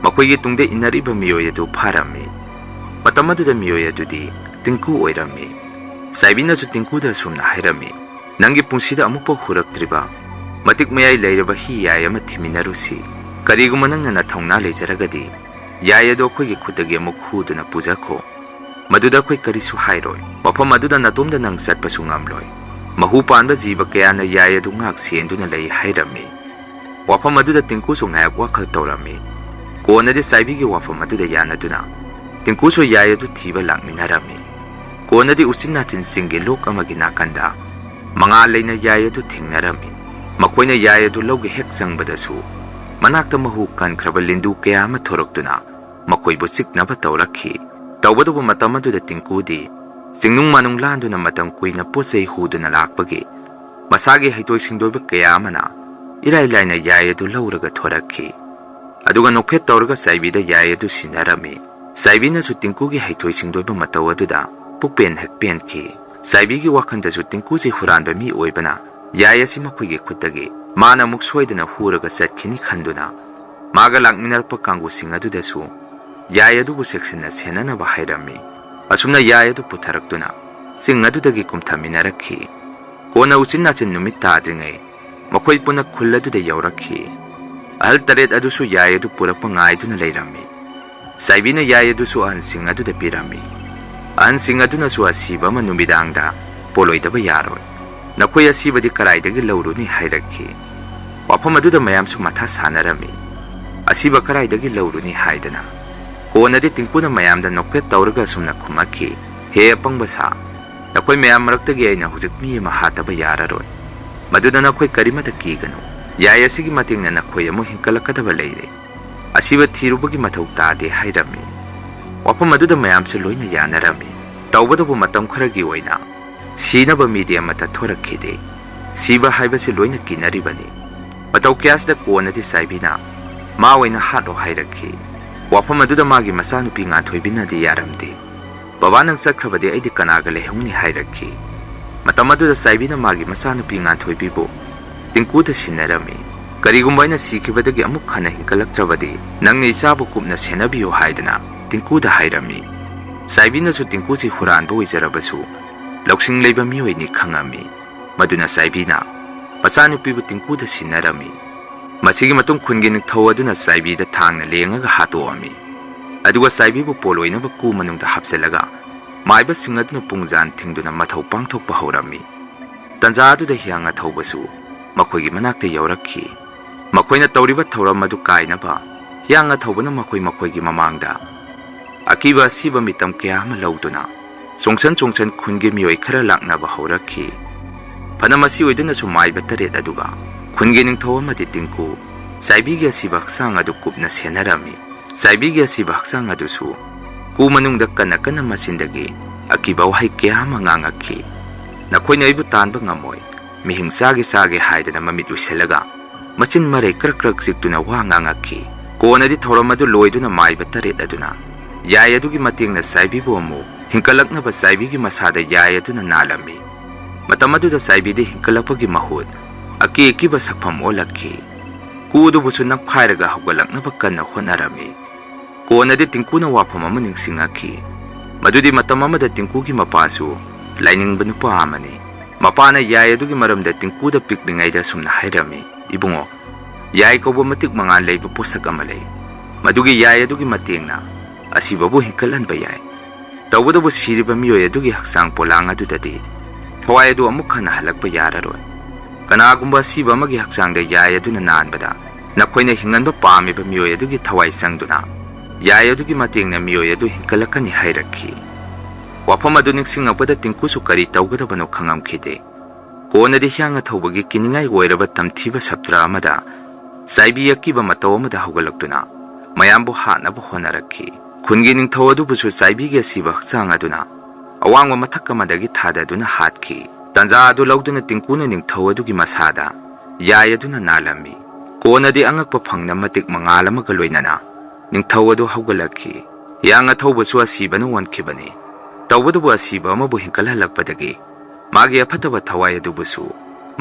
ꯃꯈꯣꯏꯒꯤ ꯇꯨꯡꯗ ꯏꯟꯅꯔꯤꯕ ꯃꯤꯑꯣꯏ ꯑꯗꯨ ꯐꯥꯔꯝꯃꯤ꯫ ꯃꯇꯝ ꯑꯗꯨꯗ ꯃꯤꯑꯣꯏ ꯑꯗꯨꯗꯤ ꯇꯤꯡꯀꯨ ꯑꯣꯏꯔꯝꯃꯤ꯫ ꯆꯥꯏꯕꯤꯅꯁꯨ ꯇꯤꯡꯀꯨꯗ ꯑꯁꯨꯝꯅ ꯍꯥꯏꯔꯝꯃꯤ, ꯅꯪꯒꯤ ꯄꯨꯟꯁꯤꯗ ꯑꯃꯨꯛꯐꯥꯎ ꯍꯨꯔꯛꯇ꯭ꯔꯤꯕ ꯃꯇꯤꯛ ꯃꯌꯥꯏ ꯂꯩꯔꯕ ꯍꯤ ꯌꯥꯏ ꯑꯃ ꯊꯤꯃꯤꯟꯅꯔꯨꯁꯤ꯫ "ꯀꯔꯤꯒꯨꯝꯕ ꯅꯪꯅ ꯅꯊꯧꯅꯥ ꯂꯩꯖꯔꯒꯗꯤ, ꯌꯥꯏ ꯑꯗꯨ ꯑꯩꯈꯣꯏꯒꯤ ꯈꯨꯠꯇꯒꯤ ꯑꯃꯨꯛ ꯍꯨꯗꯨꯅ ꯄꯨꯖꯈꯣ꯫ ꯃꯗꯨꯗ ꯑꯩꯈꯣꯏ ꯀꯔꯤꯁꯨ ꯍꯥꯏꯔꯣꯏ꯫ ꯃꯐꯝ ꯑꯗꯨꯗ ꯅꯇꯣꯝꯗ ꯅꯪ ꯆꯠꯄꯁꯨ ꯉꯝꯂꯣꯏ꯫ ꯃꯍꯨ ꯄꯥꯟꯕ ꯖꯤꯕ ꯀꯌꯥꯅ ꯌꯥꯏ ꯑꯗꯨ ꯉꯥꯛ ꯁꯦꯟꯗꯨꯅ ꯂꯩ" ꯍꯥꯏꯔꯝꯃꯤ꯫ ꯋꯥꯐꯝ ꯑꯗꯨꯗ ꯇꯤꯡꯀꯨꯁꯨ ꯉꯥꯏꯍꯥꯛ ꯋꯥꯈꯜ ꯇꯧꯔꯝꯃꯤ꯫ ꯀꯣꯟꯅꯗꯤ ꯆꯥꯏꯕꯤꯒꯤ ꯋꯥꯐꯝ ꯑꯗꯨꯗ ꯌꯥꯅꯗꯨꯅ ꯇꯤꯡꯀꯨꯁꯨ ꯌꯥꯏ ꯑꯗꯨ ꯊꯤꯕ ꯂꯥꯛꯃꯤꯟꯅꯔꯝꯃꯤ꯫ ꯀꯣꯟꯅꯗꯤ ꯎꯆꯤꯟ ꯅꯥꯆꯤꯟꯁꯤꯡꯒꯤ ꯂꯣꯛ ꯑꯃꯒꯤ ꯅꯥꯀꯟꯗ ꯃꯉꯥ ꯂꯩꯅ ꯌꯥꯏ ꯑꯗꯨ ꯊꯦꯡꯅꯔꯝꯃꯤ꯫ ꯃꯈꯣꯏꯅ ꯌꯥꯏ ꯑꯗꯨ ꯂꯧꯒꯦ ꯍꯦꯛ ꯆꯪꯕꯗꯁꯨ, ꯃꯅꯥꯛꯇ ꯃꯍꯨ ꯀꯟꯈ꯭ꯔꯕ ꯂꯤꯟꯗꯨ ꯀꯌꯥ ꯑꯃ ꯊꯣꯔꯛꯇꯨꯅ ꯃꯈꯣꯏꯕꯨ ꯆꯤꯛꯅꯕ ꯇꯧꯔꯛꯈꯤ꯫ ꯇꯧꯕꯇꯕꯨ ꯃꯇꯝ ꯑꯗꯨꯗ ꯇꯤꯡꯀꯨꯗꯤ ꯆꯤꯡꯅꯨꯡ ꯃꯥꯅꯨꯡ ꯂꯥꯟꯗꯨꯅ ꯃꯇꯝ ꯀꯨꯏꯅ ꯄꯣꯠ ꯆꯩ ꯍꯨꯗꯨꯅ ꯂꯥꯛꯄꯒꯤ ꯃꯁꯥꯒꯤ ꯍꯩꯊꯣꯏ ꯁꯤꯡꯊꯣꯏꯕ ꯀꯌꯥ ꯑꯃꯅ ꯏꯔꯥꯏ ꯂꯥꯏꯅ ꯌꯥꯏ ꯑꯗꯨ ꯂꯧꯔꯒ ꯊꯣꯔꯛꯈꯤ꯫ ꯑꯗꯨꯒ ꯅꯣꯛꯐꯦꯠ ꯇꯧꯔꯒ ꯆꯥꯏꯕꯤꯗ ꯌꯥꯏ ꯑꯗꯨ ꯁꯤꯟꯅꯔꯝꯃꯤ꯫ ꯆꯥꯏꯕꯤꯅꯁꯨ ꯇꯤꯡꯀꯨꯒꯤ ꯍꯩꯊꯣꯏ ꯁꯤꯡꯊꯣꯏꯕ ꯃꯇꯧ ꯑꯗꯨꯗ ꯄꯨꯛꯄꯦꯟ ꯍꯦꯛ ꯄꯦꯟꯈꯤ꯫ ꯆꯥꯏꯕꯤꯒꯤ ꯋꯥꯈꯜꯗꯁꯨ ꯇꯤꯡꯀꯨꯁꯤ ꯍꯨꯔꯥꯟꯕ ꯃꯤ ꯑꯣꯏꯕꯅ ꯌꯥꯏ ꯑꯁꯤ ꯃꯈꯣꯏꯒꯤ ꯈꯨꯠꯇꯒꯤ ꯃꯥꯅ ꯑꯃꯨꯛ ꯁꯣꯏꯗꯅ ꯍꯨꯔꯒ ꯆꯠꯈꯤꯅꯤ ꯈꯟꯗꯨꯅ, ꯃꯥꯒ ꯂꯥꯛꯃꯤꯟꯅꯔꯛꯄ ꯀꯥꯡꯕꯨꯁꯤꯡ ꯑꯗꯨꯗꯁꯨ ꯌꯥꯏ ꯑꯗꯨꯕꯨ ꯆꯦꯛꯁꯤꯟꯅ ꯁꯦꯟꯅꯅꯕ ꯍꯥꯏꯔꯝꯃꯤ꯫ ꯑꯁꯨꯝꯅ ꯌꯥꯏ ꯑꯗꯨ ꯄꯨꯊꯔꯛꯇꯨꯅ ꯆꯤꯡ ꯑꯗꯨꯗꯒꯤ ꯀꯨꯝꯊꯃꯤꯟꯅꯔꯛꯈꯤ꯫ ꯀꯣꯟꯅ ꯎꯆꯤꯟ ꯅꯥꯆꯤꯟ ꯅꯨꯃꯤꯠ ꯇꯥꯗ꯭ꯔꯤꯉꯩ ꯃꯈꯣꯏ ꯄꯨꯟꯅ ꯈꯨꯜ ꯑꯗꯨꯗ ꯌꯧꯔꯛꯈꯤ꯫ ꯑꯍꯜ ꯇꯔꯦꯠ ꯑꯗꯨꯁꯨ ꯌꯥꯏ ꯑꯗꯨ ꯄꯨꯔꯛꯄ ꯉꯥꯏꯗꯨꯅ ꯂꯩꯔꯝꯃꯤ꯫ ꯆꯥꯏꯕꯤꯅ ꯌꯥꯏ ꯑꯗꯨꯁꯨ ꯑꯍꯟꯁꯤꯡ ꯑꯗꯨꯗ ꯄꯤꯔꯝꯃꯤ꯫ ꯑꯍꯟꯁꯤꯡ ꯑꯗꯨꯅꯁꯨ ꯑꯁꯤꯕ ꯑꯃ ꯅꯨꯃꯤꯗꯥꯡꯗ ꯄꯣꯂꯣꯏꯗꯕ ꯌꯥꯔꯣꯏ꯫ "ꯅꯈꯣꯏ ꯑꯁꯤꯕꯗꯤ ꯀꯗꯥꯏꯗꯒꯤ ꯂꯧꯔꯨꯅꯤ?" ꯍꯥꯏꯔꯛꯈꯤ꯫ ꯋꯥꯐꯝ ꯑꯗꯨꯗ ꯃꯌꯥꯝꯁꯨ ꯃꯊꯥ ꯁꯥꯟꯅꯔꯝꯃꯤ꯫ "ꯑꯁꯤꯕ ꯀꯗꯥꯏꯗꯒꯤ ꯂꯧꯔꯨꯅꯤ?" ꯍꯥꯏꯗꯅ꯫ ꯀꯣꯟꯅꯗꯤ ꯇꯤꯡꯀꯨꯅ ꯃꯌꯥꯝꯗ ꯅꯣꯛꯐꯦꯠ ꯇꯧꯔꯒ ꯑꯁꯨꯝꯅ ꯈꯨꯝꯃꯛꯈꯤ, "ꯍꯦ ꯑꯄꯪꯕ ꯁꯥ, ꯅꯈꯣꯏ ꯃꯌꯥꯝ ꯃꯔꯛꯇꯒꯤ ꯑꯩꯅ ꯍꯧꯖꯤꯛ ꯃꯤ ꯑꯃ ꯍꯥꯠꯇꯕ ꯌꯥꯔꯔꯣꯏ꯫ ꯃꯗꯨꯅ ꯅꯈꯣꯏ ꯀꯔꯤꯃꯠꯇ ꯀꯤꯒꯅꯨ꯫ ꯌꯥꯏ ꯑꯁꯤꯒꯤ ꯃꯇꯦꯡꯅ ꯅꯈꯣꯏ ꯑꯃꯨꯛ ꯍꯤꯡꯒꯠꯂꯛꯀꯗꯕ ꯂꯩꯔꯦ꯫ ꯑꯁꯤꯕ ꯊꯤꯔꯨꯕꯒꯤ ꯃꯊꯧ ꯇꯥꯗꯦ" ꯍꯥꯏꯔꯝꯃꯤ꯫ ꯋꯥꯐꯝ ꯑꯗꯨꯗ ꯃꯌꯥꯝꯁꯨ ꯂꯣꯏꯅ ꯌꯥꯅꯔꯝꯃꯤ꯫ ꯇꯧꯕꯇꯕꯨ ꯃꯇꯝ ꯈꯔꯒꯤ ꯑꯣꯏꯅ ꯁꯤꯅꯕ ꯃꯤꯗꯤ ꯑꯃꯠꯇ ꯊꯣꯔꯛꯈꯤꯗꯦ꯫ ꯁꯤꯕ ꯍꯥꯏꯕꯁꯤ ꯂꯣꯏꯅ ꯀꯤꯅꯔꯤꯕꯅꯤ꯫ ꯃꯇꯧ ꯀꯌꯥꯁꯤꯗ ꯀꯣꯟꯅꯗꯤ ꯆꯥꯏꯕꯤꯅ ꯃꯥ ꯑꯣꯏꯅ ꯍꯥꯠꯂꯣ ꯍꯥꯏꯔꯛꯈꯤ꯫ ꯋꯥꯐꯝ ꯑꯗꯨꯗ ꯃꯥꯒꯤ ꯃꯆꯥꯅꯨꯄꯤ ꯉꯥꯟꯊꯣꯏꯕꯤꯅꯗꯤ ꯌꯥꯔꯝꯗꯦ꯫ "ꯕꯕꯥ, ꯅꯪ ꯆꯠꯈ꯭ꯔꯕꯗꯤ ꯑꯩꯗꯤ ꯀꯅꯥꯒ ꯂꯩꯍꯧꯅꯤ?" ꯍꯥꯏꯔꯛꯈꯤ꯫ ꯃꯇꯝ ꯑꯗꯨꯗ ꯆꯥꯏꯕꯤꯅ ꯃꯥꯒꯤ ꯃꯆꯥꯅꯨꯄꯤ ꯉꯥꯟꯊꯣꯏꯕꯤꯕꯨ ꯇꯤꯡꯀꯨꯗ ꯁꯤꯟꯅꯔꯝꯃꯤ꯫ "ꯀꯔꯤꯒꯨꯝꯕ ꯑꯩꯅ ꯁꯤꯈꯤꯕꯗꯒꯤ ꯑꯃꯨꯛ ꯍꯟꯅ ꯍꯤꯡꯒꯠꯂꯛꯇ꯭ꯔꯕꯗꯤ ꯅꯪꯅ ꯏꯆꯥꯕꯨ ꯀꯨꯞꯅ ꯁꯦꯟꯅꯕꯤꯌꯨ" ꯍꯥꯏꯗꯅ ꯇꯤꯡꯀꯨꯗ ꯍꯥꯏꯔꯝꯃꯤ꯫ ꯆꯥꯏꯕꯤꯅꯁꯨ ꯇꯤꯡꯀꯨꯁꯤ ꯍꯨꯔꯥꯟꯕ ꯑꯣꯏꯖꯔꯕꯁꯨ ꯂꯧꯁꯤꯡ ꯂꯩꯕ ꯃꯤꯑꯣꯏꯅꯤ ꯈꯪꯉꯝꯃꯤ꯫ ꯃꯗꯨꯅ ꯆꯥꯏꯕꯤꯅ ꯃꯆꯥꯅꯨꯄꯤꯕꯨ ꯇꯤꯡꯀꯨꯗ ꯁꯤꯟꯅꯔꯝꯃꯤ꯫ ꯃꯁꯤꯒꯤ ꯃꯇꯨꯡ ꯈꯨꯟꯒꯤ ꯅꯤꯡꯊꯧ ꯑꯗꯨꯅ ꯆꯥꯏꯕꯤꯗ ꯊꯥꯡꯅ ꯂꯦꯡꯉꯒ ꯍꯥꯠꯇꯣꯛꯑꯝꯃꯤ꯫ ꯑꯗꯨꯒ ꯆꯥꯏꯕꯤꯕꯨ ꯄꯣꯜꯂꯣꯏꯅꯕ ꯀꯨ ꯃꯅꯨꯡꯗ ꯍꯥꯞꯆꯤꯜꯂꯒ ꯃꯥꯏꯕꯁꯤꯡ ꯑꯗꯨꯅ ꯄꯨꯡꯖꯥꯟ ꯊꯤꯡꯗꯨꯅ ꯃꯊꯧ ꯄꯥꯡꯊꯣꯛꯄ ꯍꯧꯔꯝꯃꯤ꯫ ꯇꯟꯖꯥ ꯑꯗꯨꯗ ꯍꯤꯌꯥꯡ ꯑꯊꯧꯕꯁꯨ ꯃꯈꯣꯏꯒꯤ ꯃꯅꯥꯛꯇ ꯌꯧꯔꯛꯈꯤ꯫ ꯃꯈꯣꯏꯅ ꯇꯧꯔꯤꯕ ꯊꯧꯔꯝ ꯑꯗꯨ ꯀꯥꯏꯅꯕ ꯍꯤꯌꯥꯡ ꯑꯊꯧꯕꯅ ꯃꯈꯣꯏ ꯃꯈꯣꯏꯒꯤ ꯃꯃꯥꯡꯗ ꯑꯀꯤꯕ ꯑꯁꯤꯕ ꯃꯤꯇꯝ ꯀꯌꯥ ꯑꯃ ꯂꯧꯗꯨꯅ ꯆꯣꯡꯁꯟ ꯆꯣꯡꯁꯟ ꯈꯨꯟꯒꯤ ꯃꯤꯑꯣꯏ ꯈꯔ ꯂꯥꯛꯅꯕ ꯍꯧꯔꯛꯈꯤ꯫ ꯐꯅ ꯃꯁꯤ ꯑꯣꯏꯗꯨꯅꯁꯨ ꯃꯥꯏꯕ ꯇꯔꯦꯠ ꯑꯗꯨꯒ ꯈꯨꯟꯒꯤ ꯅꯤꯡꯊꯧ ꯑꯃꯗꯤ ꯇꯤꯡꯀꯨ ꯆꯥꯏꯕꯤꯒꯤ ꯑꯁꯤꯕ ꯍꯛꯆꯥꯡ ꯑꯗꯨ ꯀꯨꯞꯅ ꯁꯦꯟꯅꯔꯝꯃꯤ꯫ ꯆꯥꯏꯕꯤꯒꯤ ꯑꯁꯤꯕ ꯍꯛꯆꯥꯡ ꯑꯗꯨꯁꯨ ꯀꯨ ꯃꯅꯨꯡꯗ ꯀꯟꯅ ꯀꯟꯅ ꯃꯆꯤꯟꯗꯒꯤ ꯑꯀꯤꯕ ꯋꯥꯍꯩ ꯀꯌꯥ ꯑꯃ ꯉꯥꯡꯉꯛꯈꯤ꯫ "ꯅꯈꯣꯏꯅ ꯑꯩꯕꯨ ꯇꯥꯟꯕ ꯉꯝꯃꯣꯏ꯫ ꯃꯤꯍꯤꯡ ꯆꯥꯒꯦ ꯆꯥꯒꯦ" ꯍꯥꯏꯗꯅ ꯃꯃꯤꯠ ꯎꯏꯁꯤꯜꯂꯒ ꯃꯆꯤꯟ ꯃꯔꯩ ꯀ꯭ꯔꯛ ꯀ꯭ꯔꯛ ꯆꯤꯛꯇꯨꯅ ꯋꯥ ꯉꯥꯡꯉꯛꯈꯤ꯫ ꯀꯣꯟꯅꯗꯤ ꯊꯧꯔꯝ ꯑꯗꯨ ꯂꯣꯏꯗꯨꯅ ꯃꯥꯏꯕ ꯇꯔꯦꯠ ꯑꯗꯨꯅ ꯌꯥꯏ ꯑꯗꯨꯒꯤ ꯃꯇꯦꯡꯅ ꯆꯥꯏꯕꯤꯕꯨ ꯑꯃꯨꯛ ꯍꯤꯡꯀꯠꯂꯛꯅꯕ ꯆꯥꯏꯕꯤꯒꯤ ꯃꯁꯥꯗ ꯌꯥꯏ ꯑꯗꯨꯅ ꯅꯥꯜꯂꯝꯃꯤ꯫ ꯃꯇꯝ ꯑꯗꯨꯗ ꯆꯥꯏꯕꯤꯗꯤ ꯍꯤꯡꯀꯠꯂꯛꯄꯒꯤ ꯃꯍꯨꯠ ꯑꯀꯤ ꯑꯀꯤꯕ ꯁꯛꯐꯝ ꯑꯣꯜꯂꯛꯈꯤ꯫ ꯀꯨ ꯑꯗꯨꯕꯨꯁꯨ ꯅꯞꯈꯥꯏꯔꯒ ꯍꯧꯒꯠꯂꯛꯅꯕ ꯀꯟꯅ ꯍꯣꯠꯅꯔꯝꯃꯤ꯫ ꯀꯣꯟꯅꯗꯤ ꯇꯤꯡꯀꯨꯅ ꯋꯥꯐꯝ ꯑꯃ ꯅꯤꯡꯁꯤꯡꯉꯛꯈꯤ꯫ ꯃꯗꯨꯗꯤ ꯃꯇꯝ ꯑꯃꯗ ꯇꯤꯡꯀꯨꯒꯤ ꯃꯄꯥꯁꯨ ꯂꯥꯏꯅꯤꯡꯕ ꯅꯨꯄꯥ ꯑꯃꯅꯤ꯫ ꯃꯄꯥꯅ ꯌꯥꯏ ꯑꯗꯨꯒꯤ ꯃꯔꯝꯗ ꯇꯤꯡꯀꯨꯗ ꯄꯤꯛꯂꯤꯉꯩꯗ ꯑꯁꯨꯝꯅ ꯍꯥꯏꯔꯝꯃꯤ, "ꯏꯕꯨꯡꯉꯣ, ꯌꯥꯏ ꯀꯧꯕ ꯃꯇꯤꯛ ꯃꯉꯥꯜ ꯂꯩꯕ ꯄꯣꯠꯁꯛ ꯑꯃ ꯂꯩ꯫ ꯃꯗꯨꯒꯤ ꯌꯥꯏ ꯑꯗꯨꯒꯤ ꯃꯇꯦꯡꯅ ꯑꯁꯤꯕꯕꯨ ꯍꯤꯡꯀꯠꯍꯟꯕ ꯌꯥꯏ꯫ ꯇꯧꯕꯇꯕꯨ ꯁꯤꯔꯤꯕ ꯃꯤꯑꯣꯏ ꯑꯗꯨꯒꯤ ꯍꯛꯆꯥꯡ ꯄꯣꯂꯥꯡ ꯑꯗꯨꯗꯗꯤ ꯊꯋꯥꯏ ꯑꯗꯨ ꯑꯃꯨꯛ ꯍꯟꯅ ꯍꯜꯂꯛꯄ ꯌꯥꯔꯔꯣꯏ꯫ ꯀꯅꯥꯒꯨꯝꯕ ꯑꯁꯤꯕ ꯑꯃꯒꯤ ꯍꯛꯆꯥꯡꯗ ꯌꯥꯏ ꯑꯗꯨꯅ ꯅꯥꯟꯕꯗ ꯅꯈꯣꯏꯅ ꯍꯤꯡꯍꯟꯕ ꯄꯥꯝꯃꯤꯕ ꯃꯤꯑꯣꯏ ꯑꯗꯨꯒꯤ ꯊꯋꯥꯏ ꯆꯪꯗꯨꯅ ꯌꯥꯏ ꯑꯗꯨꯒꯤ ꯃꯇꯦꯡꯅ ꯃꯤꯑꯣꯏ ꯑꯗꯨ ꯍꯤꯡꯀꯠꯂꯛꯀꯅꯤ" ꯍꯥꯏꯔꯛꯈꯤ꯫ ꯋꯥꯐꯝ ꯑꯗꯨ ꯅꯤꯡꯁꯤꯡꯉꯛꯄꯗ ꯇꯤꯡꯀꯨꯁꯨ ꯀꯔꯤ ꯇꯧꯒꯗꯕꯅꯣ ꯈꯪꯉꯝꯈꯤꯗꯦ꯫ ꯀꯣꯟꯅꯗꯤ ꯍꯤꯌꯥꯡ ꯑꯊꯧꯕꯒꯤ ꯀꯤꯅꯤꯡꯉꯥꯏ ꯑꯣꯏꯔꯕ ꯇꯝꯊꯤꯕ ꯁꯞꯇ꯭ꯔ ꯑꯃꯗ ꯆꯥꯏꯕꯤ ꯑꯀꯤꯕ ꯃꯇꯧ ꯑꯃꯗ ꯍꯧꯒꯠꯂꯛꯇꯨꯅ ꯃꯌꯥꯝꯕꯨ ꯍꯥꯠꯅꯕ ꯍꯣꯠꯅꯔꯛꯈꯤ꯫ ꯈꯨꯟꯒꯤ ꯅꯤꯡꯊꯧ ꯑꯗꯨꯕꯨꯁꯨ ꯆꯥꯏꯕꯤꯒꯤ ꯑꯁꯤꯕ ꯍꯛꯆꯥꯡ ꯑꯗꯨꯅ ꯑꯋꯥꯡꯕ ꯃꯊꯛ ꯑꯃꯗꯒꯤ ꯊꯥꯗꯗꯨꯅ ꯍꯥꯠꯈꯤ꯫ ꯇꯟꯖꯥ ꯑꯗꯨ ꯂꯧꯗꯨꯅ ꯇꯤꯡꯀꯨꯅ ꯅꯤꯡꯊꯧ ꯑꯗꯨꯒꯤ ꯃꯁꯥꯗ ꯌꯥꯏ ꯑꯗꯨꯅ ꯅꯥꯜꯂꯝꯃꯤ꯫ ꯀꯣꯟꯅꯗꯤ ꯑꯉꯛꯄ ꯐꯪꯅ ꯃꯇꯤꯛ ꯃꯉꯥꯜ ꯑꯃꯒ ꯂꯣꯏꯅꯅ ꯅꯤꯡꯊꯧ ꯑꯗꯨ ꯍꯧꯒꯠꯂꯛꯈꯤ꯫ ꯍꯤꯌꯥꯡ ꯑꯊꯧꯕꯁꯨ ꯑꯁꯤꯕꯅ ꯑꯣꯟꯈꯤꯕꯅꯤ꯫ ꯇꯧꯕꯇꯕꯨ ꯑꯁꯤꯕ ꯑꯃꯕꯨ ꯍꯤꯡꯀꯠꯍꯜꯂꯛꯄꯗꯒꯤ ꯃꯥꯒꯤ ꯑꯐꯠꯇꯕ ꯊꯋꯥꯏ ꯑꯗꯨꯕꯨꯁꯨ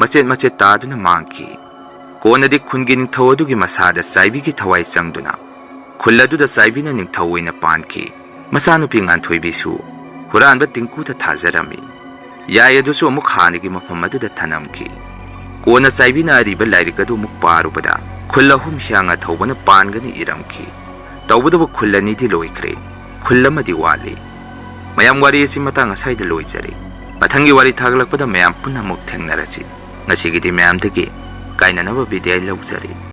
ꯃꯆꯦꯠ ꯃꯆꯦꯠ ꯇꯥꯗꯨꯅ ꯃꯥꯡꯈꯤ꯫ ꯀꯣꯟꯅꯗꯤ ꯈꯨꯟꯒꯤ ꯅꯤꯡꯊꯧ ꯑꯗꯨꯒꯤ ꯃꯁꯥꯗ ꯆꯥꯏꯕꯤꯒꯤ ꯊꯋꯥꯏ ꯆꯪꯗꯨꯅ ꯈꯨꯜ ꯑꯗꯨꯗ ꯆꯥꯏꯕꯤꯅ ꯅꯤꯡꯊꯧ ꯑꯣꯏꯅ ꯄꯥꯟꯈꯤ꯫ ꯃꯆꯥꯅꯨꯄꯤ ꯉꯥꯟꯊꯣꯏꯕꯤꯁꯨ ꯍꯨꯔꯥꯟꯕ ꯇꯤꯡꯀꯨꯗ ꯊꯥꯖꯔꯝꯃꯤ꯫ ꯌꯥꯏ ꯑꯗꯨꯁꯨ ꯑꯃꯨꯛ ꯍꯥꯟꯅꯒꯤ ꯃꯐꯝ ꯑꯗꯨꯗ ꯊꯅꯝꯈꯤ꯫ ꯀꯣꯟꯅ ꯆꯥꯏꯕꯤꯅ ꯑꯔꯤꯕ ꯂꯥꯏꯔꯤꯛ ꯑꯗꯨ ꯑꯃꯨꯛ ꯄꯥꯔꯨꯕꯗ ꯈꯨꯜ ꯑꯍꯨꯝ ꯍꯤꯌꯥꯡ ꯑꯊꯧꯕꯅ ꯄꯥꯟꯒꯅꯤ ꯏꯔꯝꯈꯤ꯫ ꯇꯧꯕꯇꯕꯨ ꯈꯨꯜ ꯑꯅꯤꯗꯤ ꯂꯣꯏꯈ꯭ꯔꯦ, ꯈꯨꯜ ꯑꯃꯗꯤ ꯋꯥꯠꯂꯤ꯫ ꯃꯌꯥꯝ, ꯋꯥꯔꯤ ꯑꯁꯤ ꯃꯇꯥꯡ ꯑꯁ꯭ꯋꯥꯏꯗ ꯂꯣꯏꯖꯔꯦ꯫ ꯃꯊꯪꯒꯤ ꯋꯥꯔꯤ ꯊꯥꯒꯠꯂꯛꯄꯗ ꯃꯌꯥꯝ ꯄꯨꯟꯅ ꯑꯃꯨꯛ ꯊꯦꯡꯅꯔꯁꯤ꯫ ꯉꯁꯤꯒꯤꯗꯤ ꯃꯌꯥꯝꯗꯒꯤ ꯀꯥꯏꯅꯅꯕ ꯕꯤꯗꯥꯏ ꯂꯧꯖꯔꯤ꯫